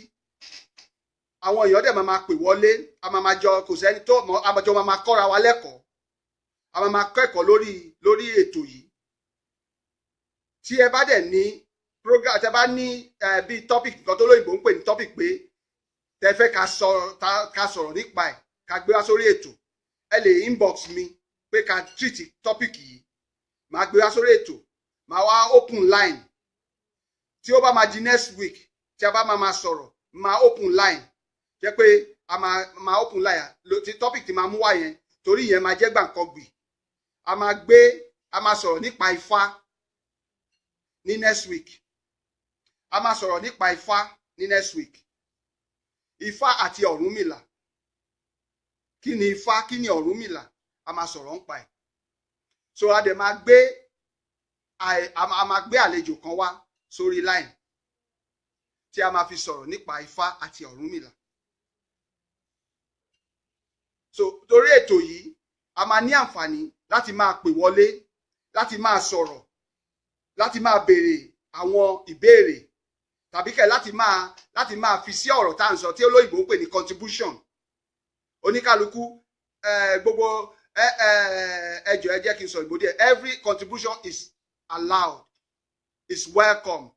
Àwọn èèyàn dẹ̀ máa pè wọlé, a máa jọ, kò sẹ́ni tó mọ̀, a máa jọ máa kọ́ra wa lẹ́kọ̀ọ́. A máa kẹ́kọ̀ọ́ lórí ètò yìí. Tí ẹ bá dẹ̀ ní program, tẹ bá ní bíi topic nǹkan tó lóyìnbó ń pè ní topic pé tẹ fẹ́ ká sọ̀rọ̀ nípa ẹ̀, ká gbé wá sórí ètò, ẹ lè inbox mi pé ká treat topic yìí. Màá gbé wá sórí ètò, màá wá open line. Tí ó bá máa di next week, tí a bá máa sọ̀rọ̀, máa open line. Jẹ́ pé a máa open line ti topic tí máa mú wá yẹn, torí ìyẹn máa jẹ́ gbàǹkangbì. A máa gbé, a máa sọ̀rọ̀ nípa Ifá ní next week. A máa sọ̀rọ̀ nípa Ifá ní next week. Ifá àti Ọ̀rúnmìlà. Kí ni Ifá? Kí ni Ọ̀rúnmìlà? A máa sọ̀rọ̀ nípa ẹ̀. So a dẹ̀ máa gbé, a máa gbé àlejò kan wá sórí line tí a máa fi sọ̀rọ̀ nípa Ifá àti Ọ̀rúnmìlà. So torí ètò yìí, a máa ní àǹfààní láti máa pè wọlé, láti máa sọ̀rọ̀, láti máa béèrè àwọn ìbéèrè, tàbí kẹ̀ láti máa fi sí ọ̀rọ̀ tá à ń sọ tí olóyìnbó ń pè ní contribution. Oníkálukú gbogbo ẹ jọ̀ọ́ ẹ jẹ́ kí n sọ ìbò díẹ̀. Every contribution is allowed, is welcome.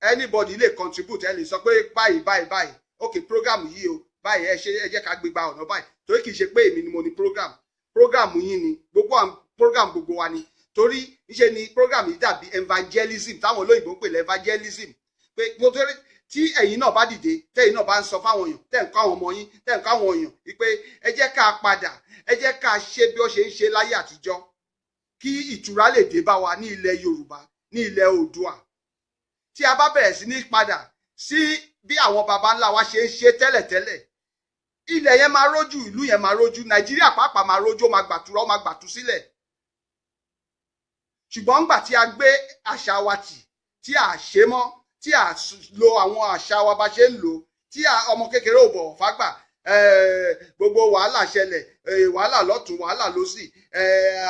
Anybody lè contribute, ẹ lè sọ pé báyìí báyìí báyìí, ok program yìí o, báyìí ẹ ṣe, ẹ jẹ́ ká gbégbá ọ̀nà báyìí. Torí kì í ṣe pé èmi ni mo ní program, program yín ni, gbogbo program gbogbo wa ni. Torí níṣe ni program yìí dàbí evangelism táwọn olóyìnbó ń pè lẹ́ evangelism, pé torí tí ẹ̀yin náà bá dìde, tẹ́yin náà bá ń sọ fáwọn èèyàn, tẹ́ ń kọ́ àwọn ọmọ yín, tẹ́ ń kọ́ àwọn èèyàn wípé ẹ jẹ́ ká padà, ẹ jẹ́ ká ṣe bí ó ṣe ń ṣe láyé àtijọ́, kí ìtura lè dé bá wa ní ilẹ̀ Yorùbá, ní ilẹ̀ Oòduà. Tí a bá bẹ̀rẹ̀ sí ní padà sí bí àwọn baba ńlá wa ṣe ń ṣe tẹ́lẹ̀tẹ́lẹ̀, ilẹ̀ yẹn máa rójú, ìlú yẹn máa rójú, Nàìjíríà pàápàá máa rójú, ó máa gbàtúrà, ó máa gbàtú sílẹ̀. Ṣùgbọ́n ńgbà tí a gbé àṣà wa tì, tí a ṣe mọ́, tí a lo àwọn àṣà wa bá ṣe ń lò, tí ọmọ kékeré ò bọ̀wọ̀ fágbà, gbogbo wàhálà ṣẹlẹ̀, wàhálà lọ́tún, wàhálà lósì,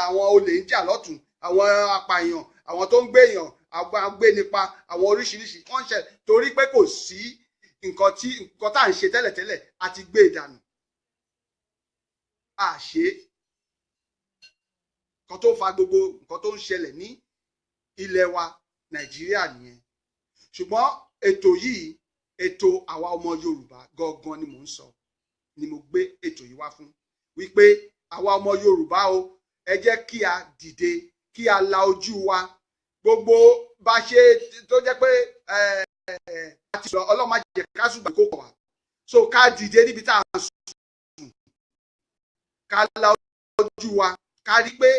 àwọn olè ń jà lọ́tún, àwọn apààyàn, àwọn tó ń gbéyàn, àwọn agbénipa, àwọn oríṣiríṣi wọ́n ń ṣẹlẹ̀ torí pé kò sí nǹkan tí nǹkan tá à ń ṣe tẹ́lẹ̀tẹ́lẹ̀ àti gbé ìdànù. Àṣé nǹkan tó fa gbogbo nǹkan tó ń ṣẹlẹ̀ ní ilẹ̀ wa Nàìjíríà nìyẹn. Ṣùgbọ́n ètò yìí, ètò àwa ọmọ Yorùbá gangan ni mò ń sọ, ni mo gbé ètò yìí wá fún, wípé àwa ọmọ Yorùbá o, ẹ jẹ́ kí a dìde, kí a la ojú wa. Gbogbo bá ṣe tó jẹ́ pé àti sọ Ọlọ́run má jẹ́ ká ṣùgbọ́n kó kọ̀ wá, so ká dìde níbi tá à ń sùn, ká la ojú wa, ká rí pé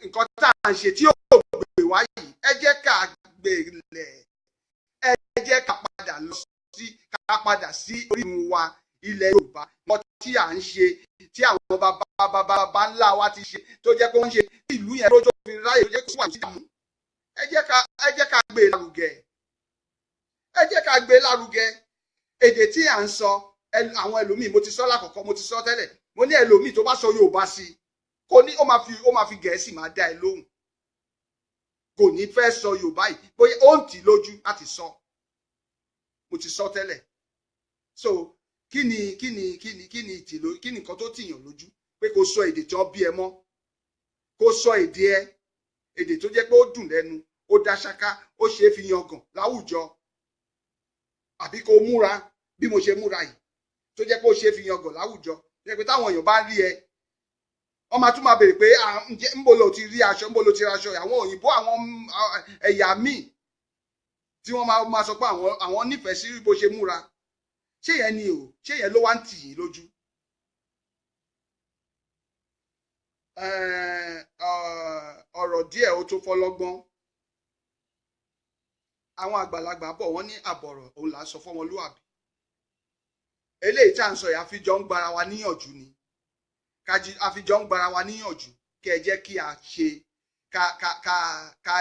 nǹkan tá à ń ṣe tí yóò gbè wá yìí, ẹ jẹ́ ká gbè lẹ̀, ẹ jẹ́ ká padà lọ sí, ká padà sí orírun wa ilẹ̀ Yorùbá. Nǹkan tí à ń ṣe tí àwọn bàbá bàbá bàbá ńlá wa ti ṣe tó jẹ́ pé wọ́n ń ṣe ìlú yẹn lójó fi ráyè tó jẹ́ kó wà sí ìdààmú, ẹ jẹ́ ká gbé lárugẹ, ẹ jẹ́ ká gbé lárugẹ. Èdè tí à ń sọ, àwọn ẹlòmíì, mo ti sọ lákọ̀ọ́kọ́, mo ti sọ tẹ́lẹ̀, mo ní ẹlòmíì tó bá sọ Yorùbá sí i, kò ní, ó máa fi Gẹ̀ẹ́sì máa dá ẹ lóhùn, kò ní fẹ́ sọ Yorùbá yìí, bóyá ó ń tì lójú láti sọ. Mo ti sọ tẹ́lẹ̀. So kí ni kí ni kí ni kí ni ìtìló, kí ni nǹkan tó tìyàn lójú pé kó sọ èdè tí wọ́n bí ẹ mọ́, kó sọ èdè ẹ, èdè tó jẹ́ pé ó dùn lẹ́nu, ó dá ṣáká, ó ṣe é fi yangàn láwùjọ, àbí kó múra bí mo ṣe múra yìí tó jẹ́ pé ó ṣe é fi yangàn láwùjọ, tó jẹ́ pé táwọn èèyàn bá rí ẹ, wọ́n máa tún máa béèrè pé ńbo lo ti rí aṣọ, ńbo lo ti ra aṣọ. Àwọn òyìnbó, àwọn ẹ̀yà míì tí wọ́n máa sọ pé àwọn nífẹ̀ẹ́ sí bó ṣe múra. Ṣé yẹn ni o? Ṣé yẹn ló wá ń tì yín lójú? Ọ̀rọ̀ díẹ̀ ó tó fọlọ́gbọ́n. Àwọn àgbàlagbà bọ̀, wọ́n ní àbọ̀rọ̀ òun là ń sọ fọ́mọlúàbí. Eléyìí tá à ń sọ yìí, àfijọ́ ń gbára wa níyànjú ni, àfijọ́ ń gbára wa níyànjú kí ẹ jẹ́ kí a ṣe ká ká ká ká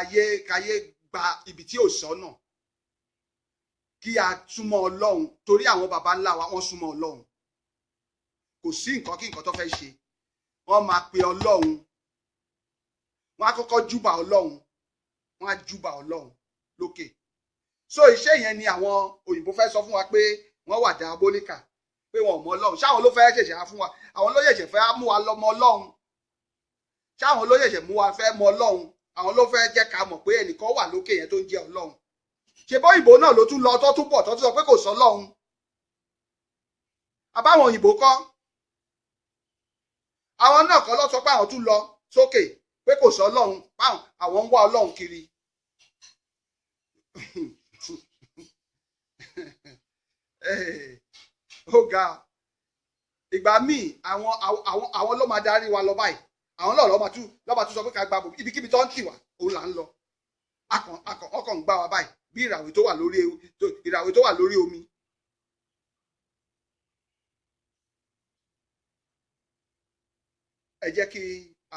yé gba ibi tí ò sọ́nà, kí a súnmọ́ Ọlọ́run, torí àwọn baba ńlá wa wọ́n súnmọ́ Ọlọ́run. Kò sí nǹkan kí nǹkan tó fẹ́ ṣe, wọ́n máa pe Ọlọ́run, wọ́n á kọ́kọ́ júbà Ọlọ́run, wọ́n á júbà Ọlọ́run lókè. So iṣẹ́ yẹn ni àwọn òyìnbó fẹ́ sọ fún wa pé wọ́n wà diabolica, pé wọn ò mọ Ọlọ́run. Ṣáwọn ló fẹ́ ṣẹ̀ṣẹ̀ á fún wa, àwọn ló ṣẹ̀ṣẹ̀ fẹ́ mú wa lọ́mọ Ọlọ́run, ṣáwọn ló ṣẹ̀ṣẹ̀ mú wa fẹ́ mọ Ọlọ́run, àwọn ló fẹ́ jẹ́ ká mọ̀ pé ẹnìkan wà lókè yẹn tó ń jẹ́ Ọlọ́run. Ṣe bọ́ òyìnbó náà ló tún lọ tó tún bọ̀ tó tún sọ pé kò sọ Ọlọ́run? Àbáwọn òyìnbó kọ́, àwọn náà kọ́ ló sọ pé àwọn tún lọ sókè pé kò sọ Ọlọ́run, àwọn ń wá Ọlọ́run kiri. Ó ga. Ìgbà míì àwọn ló máa darí wa lọ báyìí, àwọn náà ló máa tún sọ pé ká gba ibikíbi tó ń tì wá, òun là ń lọ. Ọkàn ń gbá wa báyìí bí ìràwé tó wà lórí omi. Ẹ jẹ́ kí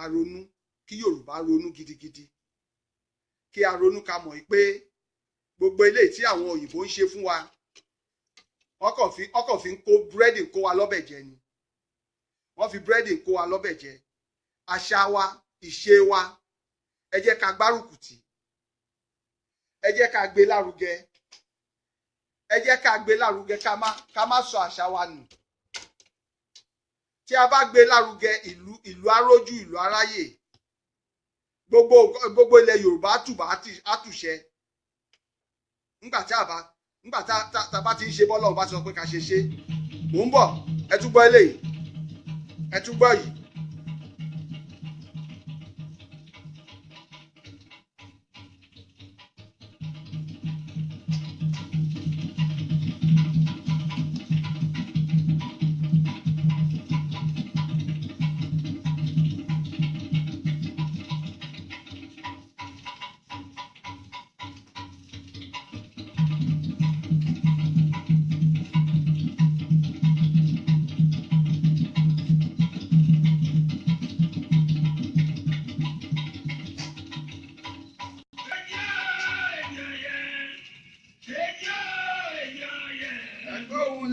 a ronú, kí Yorùbá ronú gidigidi, kí a ronú ká mọ̀ pé gbogbo eléyìí tí àwọn òyìnbó ń ṣe fún wa, wọ́n kàn fi ń kó búrẹ́dì kó wa lọ́bẹ̀ jẹ ni. Wọ́n fi búrẹ́dì kó wa lọ́bẹ̀ jẹ. Àṣà wa, ìṣe wa, ẹ jẹ́ ká gbárùkù tì, ẹ jẹ́ ká gbé lárugẹ, ẹ jẹ́ ká gbé lárugẹ, ká má sọ àṣà wa nù. Tí a bá gbé lárugẹ, ìlú arójú, ìlú aráyè, gbogbo ilẹ̀ Yorùbá tùbà àtúnṣe. Nígbà tí a bá ti ń ṣe bọ́lọ́run bá ti sọ pé ká ṣe ṣe, mò ń bọ̀, ẹ tún gbọ́ eléyìí, ẹ tún gbọ́ yìí.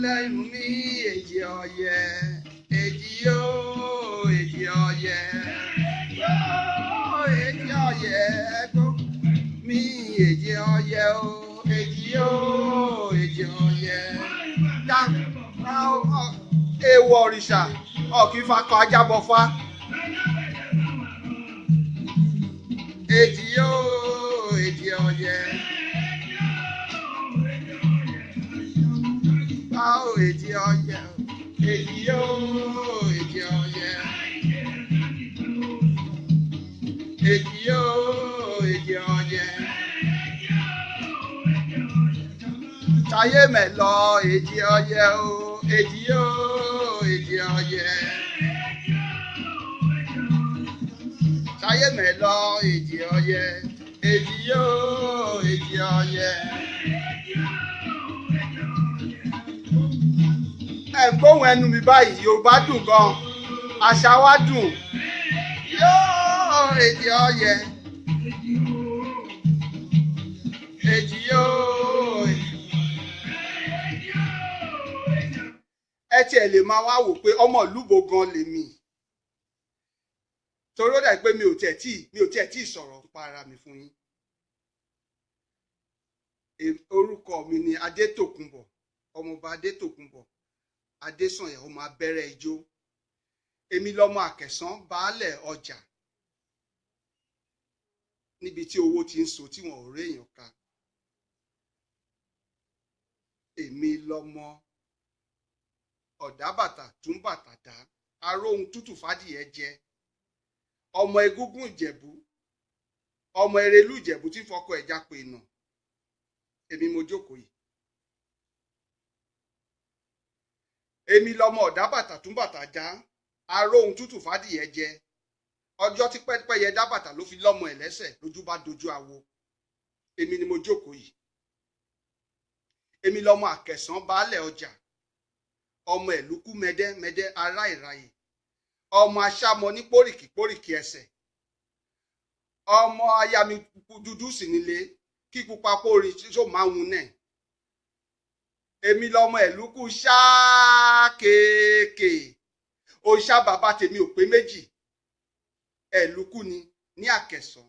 Lẹ́nu mi, èjì ọ̀yẹ́, èjì yóò, èjì ọ̀yẹ́, èjì ọ̀yẹ́, ẹ̀gbọ́n mi, èjì ọ̀yẹ́ o, èjì yóò, èjì ọ̀yẹ́. Èèwọ̀ òrìṣà ọ̀ kì í fa kọ ajá bọfá. Èjì yóò èjì ọ̀yẹ́. Báwo èjì ọ̀yẹ́ èjì yóò èjì ọ̀yẹ́. Èjì yóò èjì ọ̀yẹ́. Ṣayé mẹ́lọ èjì ọ̀yẹ́ o èjì yóò èjì ọ̀yẹ́. Ṣayé mẹ́lọ èjì ọ̀yẹ́ èjì yóò èjì ọ̀yẹ́. Ẹ gbóhùn ẹnu mi báyìí, Yorùbá dùn gan, àṣà wa dùn. Yóò èjì ọ̀yẹ́ èjì yóò. Ẹ tiẹ̀ lè máa wá wò pé ọmọ ìlú bo gan lèmi, torí ó dàbí pé mi ò tiẹ̀ tí sọ̀rọ̀ nípa ara mi fún yín. Orúkọ mi ni Adétòkunbọ̀, ọmọọba Adétòkunbọ̀ Adésànyà, ọmọ abẹ́rẹ́ ijó. Èmi lọmọ Àkẹ̀sán baálẹ̀ ọjà, níbi tí owó ti ń so tí wọn ò réèyàn ká. Èmi lọmọ ọ̀dàbàtà tún bàtà dá, aróhun tútù fàdìyẹ jẹ, ọmọ egúngún Ìjẹ̀bú, ọmọ erelú Ìjẹ̀bú tí fọkọ ẹ̀já pè nà. Èmi mo jókòó yìí. Èmi lọmọ ọ̀dàbàtà tún bàtà dá, aróhun tútù fàdìyẹ jẹ. Ọjọ́ tí pẹ́pẹ́yẹ dábàtà ló fi lọ́mọ ẹ̀ lẹ́sẹ̀ lójú bá dojú awo. Èmi ni mo jókòó yìí. Èmi lọmọ Àkẹ̀sán baálẹ̀ ọjà, ọmọ ẹ̀lúkú mẹ́dẹ́mẹ́dẹ́ ará ìráyè, ọmọ aṣámọ ní pórìkì pórìkì ẹsẹ̀, ọmọ aya mi dúdú sì nílé kí pupa pórí tó máa ń náà. Èmi lọmọ ẹ̀lúkú ṣáàkéèké, òòṣà bàbá tèmi ò pé méjì, ẹ̀lúkú ni ní Àkẹ̀sán.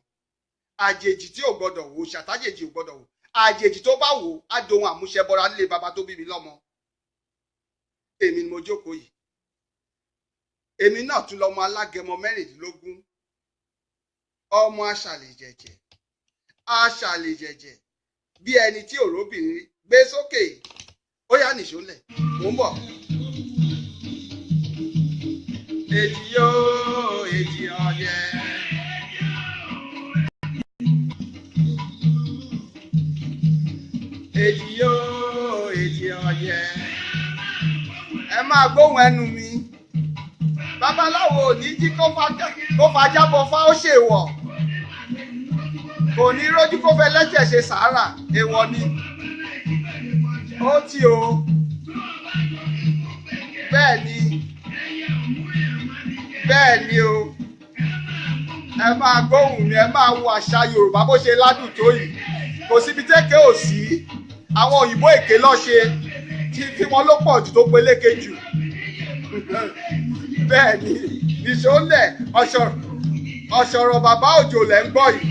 Àjèjì tí ò gbọdọ̀ wò, ṣàtàjèjì ò gbọdọ̀ wò, àjèjì tó bá wò á dohun àmúṣẹbọra nílé bàbá tó bí mi lọ́mọ. Èmi ni mo jókòó yìí. Èmi náà tún lọmọ alágẹmọ 16, ọmọ aṣàlèjẹjẹ, aṣàlèjẹjẹ bí ẹni tí òróbìnrin gbé sókè. Ó yá nìṣó lẹ̀, mò ń bọ̀. Èjì yóò èjì ọ̀yẹ́. Èjì yóò èjì ọ̀yẹ́. Ẹ máa gbóhùn ẹnu mi. Babaláwo ò ní jí kó fajá bọfá, ó ṣèwọ̀. Kò ní rójú kó fẹ́ lẹ́sẹ̀ ṣe sàárà, èèwọ̀ ni. Ó ti o. Bẹ́ẹ̀ ni. Bẹ́ẹ̀ ni o. Ẹ máa gbóhùn mi, ẹ máa wo àṣà Yorùbá bó ṣe ládùn tó yìí. Kò síbi tẹ́kẹ̀ ò sí. Àwọn òyìnbó èké ló ṣe tí wọn ló pọ̀ jù tó peléke jù. Bẹ́ẹ̀ ni, nìṣó lẹ̀, ọ̀ṣọ̀rọ̀ bàbá òjò lẹ̀ ń gbọ́ yìí.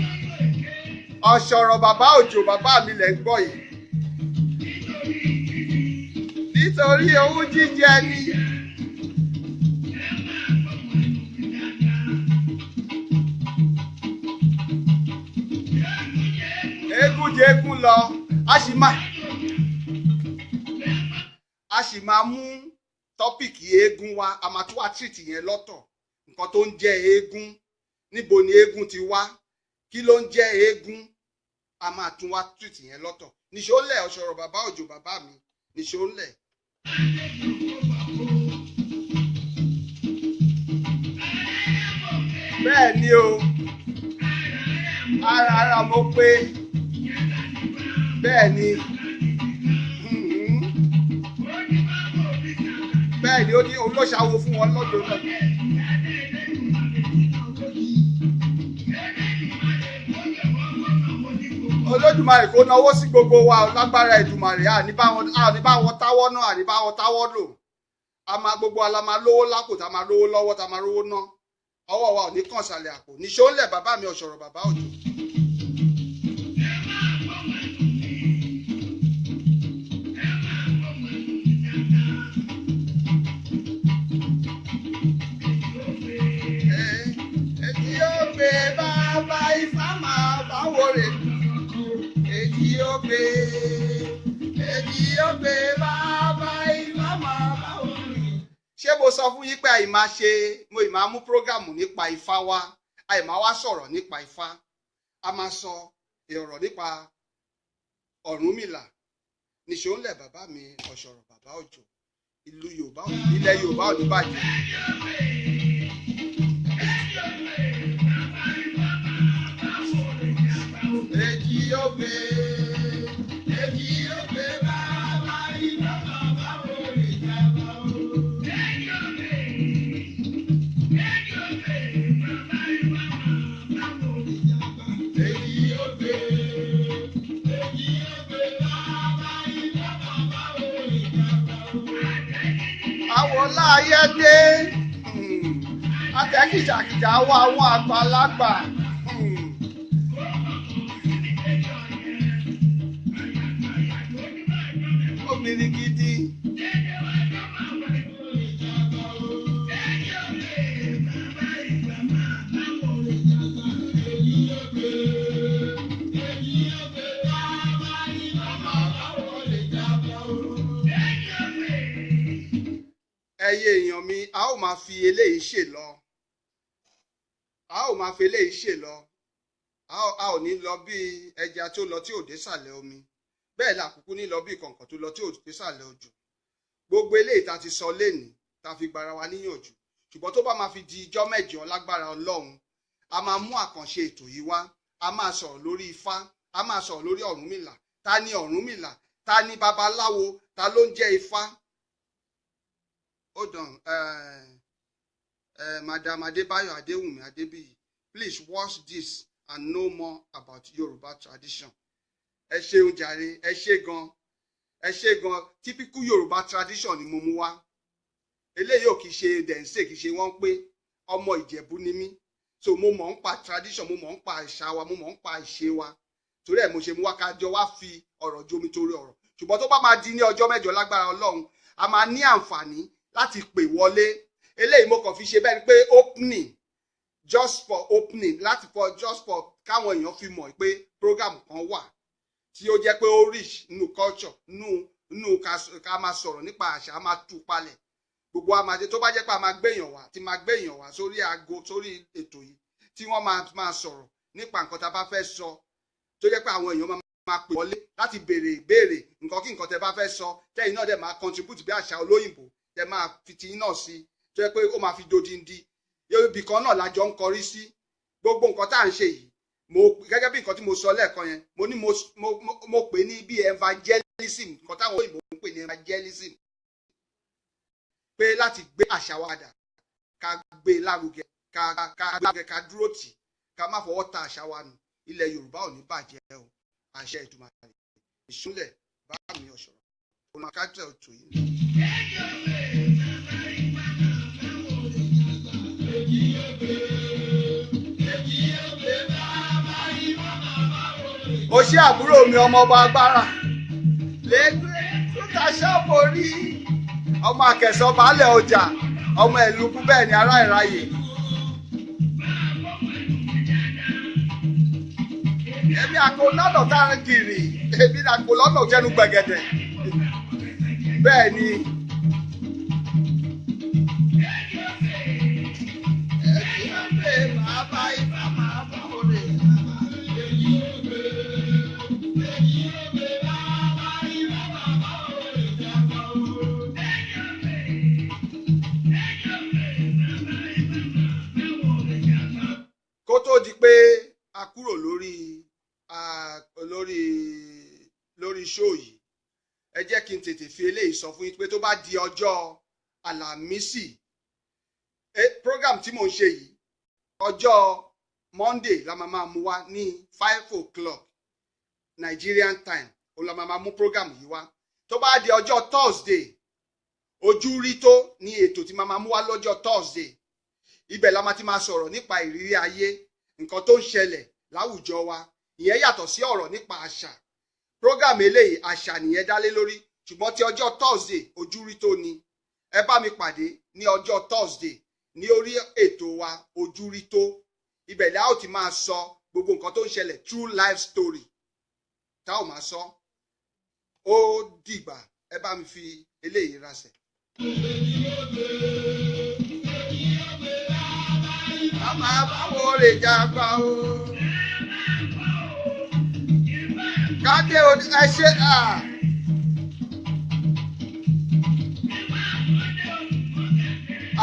Ọ̀ṣọ̀rọ̀ bàbá òjò bàbá mi lẹ̀ ń gbọ́ yìí. Nítorí owó jíjẹ ni. Eégún jẹ eégún lọ, a sì máa mú tọ́pìkì eégún wa, a máa tún wá tìrìtì yẹn lọ́tọ̀. Nǹkan tó ń jẹ́ eégún, níbo ni eégún ti wá, kí ló ń jẹ́ eégún, a máa tún wá tìrìtì yẹn lọ́tọ̀. Nìṣó lẹ̀, ọ̀ṣọ̀rọ̀ bàbá òjò bàbá mi, nìṣó lẹ̀. Bẹ́ẹ̀ ni o, ara mo pé, bẹ́ẹ̀ ni. Bẹ́ẹ̀ ni, ó ní olóṣàwò fún wọn lọ́dọ̀ náà. Olódùmarè kó náwó sí gbogbo wa lágbára Èdùmàrè, àní bá wọn táwọ́ náà, àní bá wọn táwọ́ lò. A máa gbogbo wa la máa lówó lápò, tá máa lówó lọ́wọ́, tá máa rówó ná. Ọwọ́ wa ò ní kàn sàlẹ̀ àpò. Nìṣó ńlẹ̀ bàbá mi, ọ̀ṣọ̀rọ̀ bàbá òjò. wòrè. Èjì ògbé, èjì ògbé, bàbá Ifá máa bá òrì. Ṣé mo sọ fún yín pé àìmáa ṣe mo ì máa mú program nípa Ifá wá, àìmáa wá sọ̀rọ̀ nípa Ifá? A máa sọ ọ̀rọ̀ nípa Ọ̀rúnmìlà. Nìṣó ńlẹ̀, bàbá mi Ọ̀ṣọ̀rọ̀, bàbá Òjò. Ìlú Yorùbá, ilẹ̀ Yorùbá ò ní bàjẹ́. Èjì ògbé, èjì ògbé, bàbá Ifá máa bá òrì jàmbá o. Èjì ògbé, èjì ògbé, bàbá Ifá máa bá òrì jàmbá o. Àwọn láyé dé atẹ́kìjàkìjà wọ àwọn àgbàlagbà. Obìnrin gidi. Ẹyẹ èèyàn mi, a ó máa fi eléyìí ṣe lọ, a ó máa fi eléyìí ṣe lọ. A ò ní lọ bí ẹja tó lọ tí ò dé sàlẹ̀ omi, bẹ́ẹ̀ la kúkú ní lọ bí kọ̀ǹkọ̀ tó lọ tí ò dé sàlẹ̀ òjò. Gbogbo eléyìí tá ti sọ lénìí, tá fi gbara wa níyànjú, ṣùgbọ́n tó bá máa fi di ijọ́ 8 lágbára Ọlọ́run, a máa mú àkànṣe ètò yìí wá. A máa sọ̀rọ̀ lórí Ifá, a máa sọ̀rọ̀ lórí Ọ̀rúnmìlà. Ta ni Ọ̀rúnmìlà? Ta ni babaláwo? Ta ló ń jẹ́ Ifá? Hold on, Madam Adebayo Adewumi Adebiyi, please watch this and know more about Yoruba tradition. Ẹ ṣeun jàre, ẹ ṣe gan, ẹ ṣe gan. Typical Yoruba tradition ni mo mú wá. Eléyìí ò kì í ṣe dẹ̀nsẹ̀, kì í ṣe wọ́n pé ọmọ Ìjẹ̀bú ni mí, so mo mọ̀ ń pa tradition, mo mọ̀ ń pa àṣà wa, mo mọ̀ ń pa ìṣe wa. Torí ẹ̀ mo ṣe mú wá, ká jọ wá fi ọ̀rọ̀ jomi torí ọ̀rọ̀. Ṣùgbọ́n tó bá máa di ní ọjọ́ 8 lágbára Ọlọ́run, a máa ní àǹfààní láti pè wọlé. Eléyìí mo kàn fi ṣe bẹ́ẹ̀ ni pé opening, just for opening, láti for just for káwọn èèyàn fi mọ̀ pé program kan wà tí ó jẹ́ pé ó rich nínú culture, nínú ká máa sọ̀rọ̀ nípa àṣà. A máa tú palẹ̀ gbogbo a máa ṣe. Tó bá jẹ́ pé a máa gbéyàn wá, tí máa gbéyàn wá sórí aago, sórí ètò yìí, tí wọ́n máa máa sọ̀rọ̀ nípa nǹkan tá a bá fẹ́ sọ, tó jẹ́ pé àwọn èèyàn máa pè wọlé láti béèrè ìbéèrè, nǹkan kí nǹkan tẹ́ bá fẹ́ sọ, tẹ́yìn náà dẹ̀ máa contribute bí àṣà olóyìnbó, tẹ́ máa fi ti náà sí, tó jẹ́ pé ó máa fi dodindi. Ibì kan náà lájọ ń kọrí sí gbogbo nǹkan tá à ń ṣe yìí. Mo gẹ́gẹ́ bí nǹkan tí mo sọ lẹ́ẹ̀kan yẹn, mo ní mo pè ní bí evangelism, nǹkan táwọn òyìnbó ń pè ní evangelism, pé láti gbé àṣà wa dà, ká gbé lárugẹ, ká gbé, ká dúró tì, ká má fọwọ́ ta àṣà wa nù. Ilẹ̀ Yorùbá ò ní bàjẹ́ o, àṣẹ Èdùmàrè. Ìṣúnlẹ̀ bá mi ọ̀ṣọ̀rọ̀ òun àkájọ ètò yìí. O ṣé, àbúrò mi, ọmọọba agbára lẹ́gbẹ́ tó ta ṣọ́ọ̀bù orí ọmọ àkẹsàn baálẹ̀ ọjà, ọmọ ìlú kú, bẹ́ẹ̀ ni ará ìráyè. Èmi àkó lọ́nà tá a kiri, èmi àkó lọ́nà jẹ́nu gbẹ̀gẹ̀dẹ̀, bẹ́ẹ̀ ni. Bàbá Ifá máa bá òde. Kó tó di pé a kúrò lórí show yìí, ẹ jẹ́ kí n tètè fi eléyìí sọ fún yín pé tó bá di ọjọ́ Àlàmísì, program tí mò ń ṣe yìí, ọjọ́ Monday la máa mú wá ní 5 o'clock Nigerian time. Ó la máa mú program yìí wá. Tó bá di ọjọ́ Thursday, Ojú Rí Tó ní ètò tí máa mú wá lọ́jọ́ Thursday. Ibẹ̀ la máa ti máa sọ̀rọ̀ nípa ìrírí ayé, nǹkan tó ń ṣẹlẹ̀ láwùjọ wa. Ìyẹn yàtọ̀ sí ọ̀rọ̀ nípa àṣà. Program eléyìí, àṣà nìyẹn dálé lórí, ṣùgbọ́n ti ọjọ́ Thursday, Ojú Rí Tó ni. Ẹ bá mi pàdé ní ọjọ́ Thursday ní orí ètò wa Ojú Rí Tó. Ibẹ̀ la ó ti máa sọ. gbogbo nǹkan tó ń ṣẹlẹ̀, true life story tá ò máa sọ. Ó dìgbà, ẹ bá mi fi eléyìí rasẹ̀. A máa báwo lè jàgbá o. Kádé ẹ ṣe à.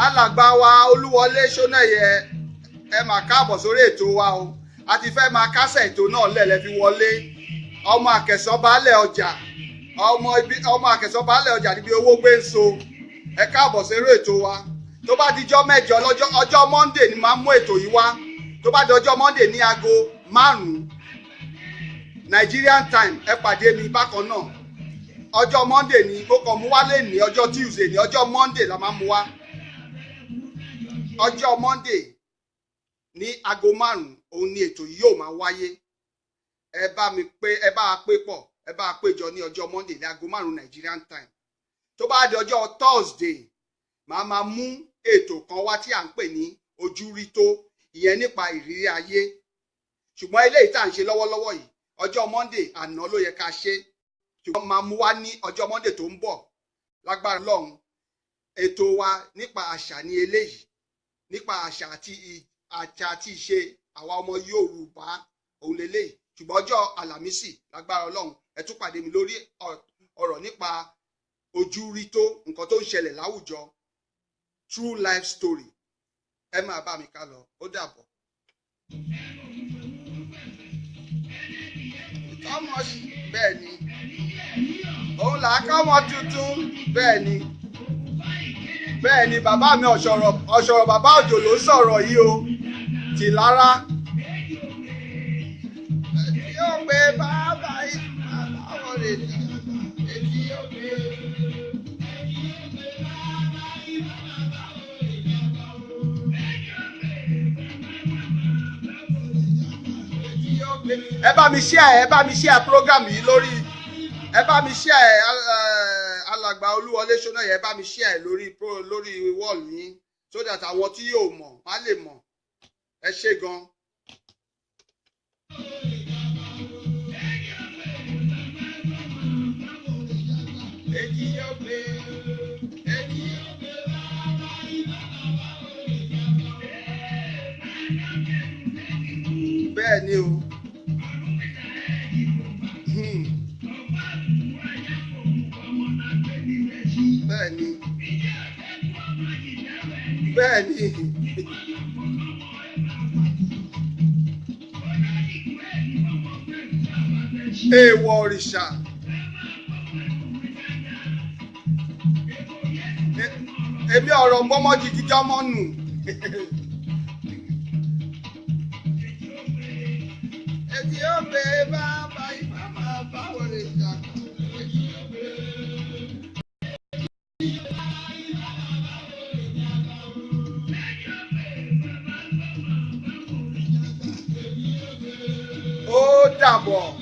Alàgbà wa Olúwọlé Ṣónẹ́yẹ, ẹ máa káàbọ̀ sórí ètò wa o. A ti fẹ́ máa kásẹ̀ ètò náà lẹ̀lẹ́ fi wọlé. Ọmọ Àkẹsàn baálẹ̀ ọjà, ọmọ ibi ọmọ Àkẹsàn baálẹ̀ ọjà níbi owó gbé ń so. Ẹ káàbọ̀ sórí ètò wa. Tó bá dijọ́ 8 lọ́jọ́ ọjọ́ Monday ni màá mú ètò yìí wá. Tó bá di ọjọ́ Monday ní aago 5 Nigerian time, ẹ pàdé mi bákan náà. Ọjọ́ Monday ni mo kàn mú wá lé ní ọjọ́ Tuesday ní ọjọ́ Monday la máa mú wá. Ọjọ́ Monday ní aago 5 òun ni ètò yìí yóò máa wáyé. Ẹ bá mi pé, ẹ bá a pé pọ̀, ẹ bá a péjọ ní ọjọ́ Monday ní aago 5 Nigerian time. Tó bá di ọjọ́ Thursday, màá máa mú ètò kan wá tí à ń pè ní Ojúrító, ìyẹn nípa ìrírí ayé. Ṣùgbọ́n eléyìí tá à ń ṣe lọ́wọ́lọ́wọ́ yìí, ọjọ́ Monday àná ló yẹ ká ṣe, ṣùgbọ́n máa mú wá ní ọjọ́ Monday tó ń bọ̀ lágbára Ọlọ́run. Ètò wa nípa àṣà ní eléyìí, nípa àṣà àti àṣà àti ìṣe àwa ọmọ Yorùbá òun leléyìí. Ṣùgbọ́n ọjọ́ Àlàmísì lágbára Ọlọ́run, ẹ tún pàdé mi lórí ọ̀rọ̀ nípa Ojúrító, nǹkan tó ń ṣẹlẹ̀ láwùjọ, true life story. Ẹ máa bá mi ká lọ, ó dàbọ̀. Ọmọ bẹ́ẹ̀ ni òun là á kọ́mọ tuntun, bẹ́ẹ̀ ni bẹ́ẹ̀ ni bàbá mi ọ̀ṣọ̀rọ̀ ọ̀ṣọ̀rọ̀ bàbá òjò ló sọ̀rọ̀ yìí o, tìlára. Etí yóò gbé bàbá yìí, bàbá wọn lè dà. Etí yóò gbé. Ẹ bá mi share, ẹ bá mi share program yìí lórí, ẹ bá mi share ẹ, alàgbà Olúwọlé Ṣónẹ́yẹ, ẹ bá mi share lórí lórí wall yín so that àwọn tí yóò mọ̀ wọ́n á lè mọ̀. Ẹ ṣé gan. Èjì yóò gbé, èjì yóò gbé. Bẹ́ẹ̀ ni o. Bẹ́ẹ̀ ni. Bẹ́ẹ̀ ni. Èèwọ̀ òrìṣà. Èmi ọ̀rọ̀ mọ́mọ́ jíjí jọ́mọ́ nù. Ètí ó gbé bàbá ìfà máa bá wọlé jà. Ó dàbọ̀.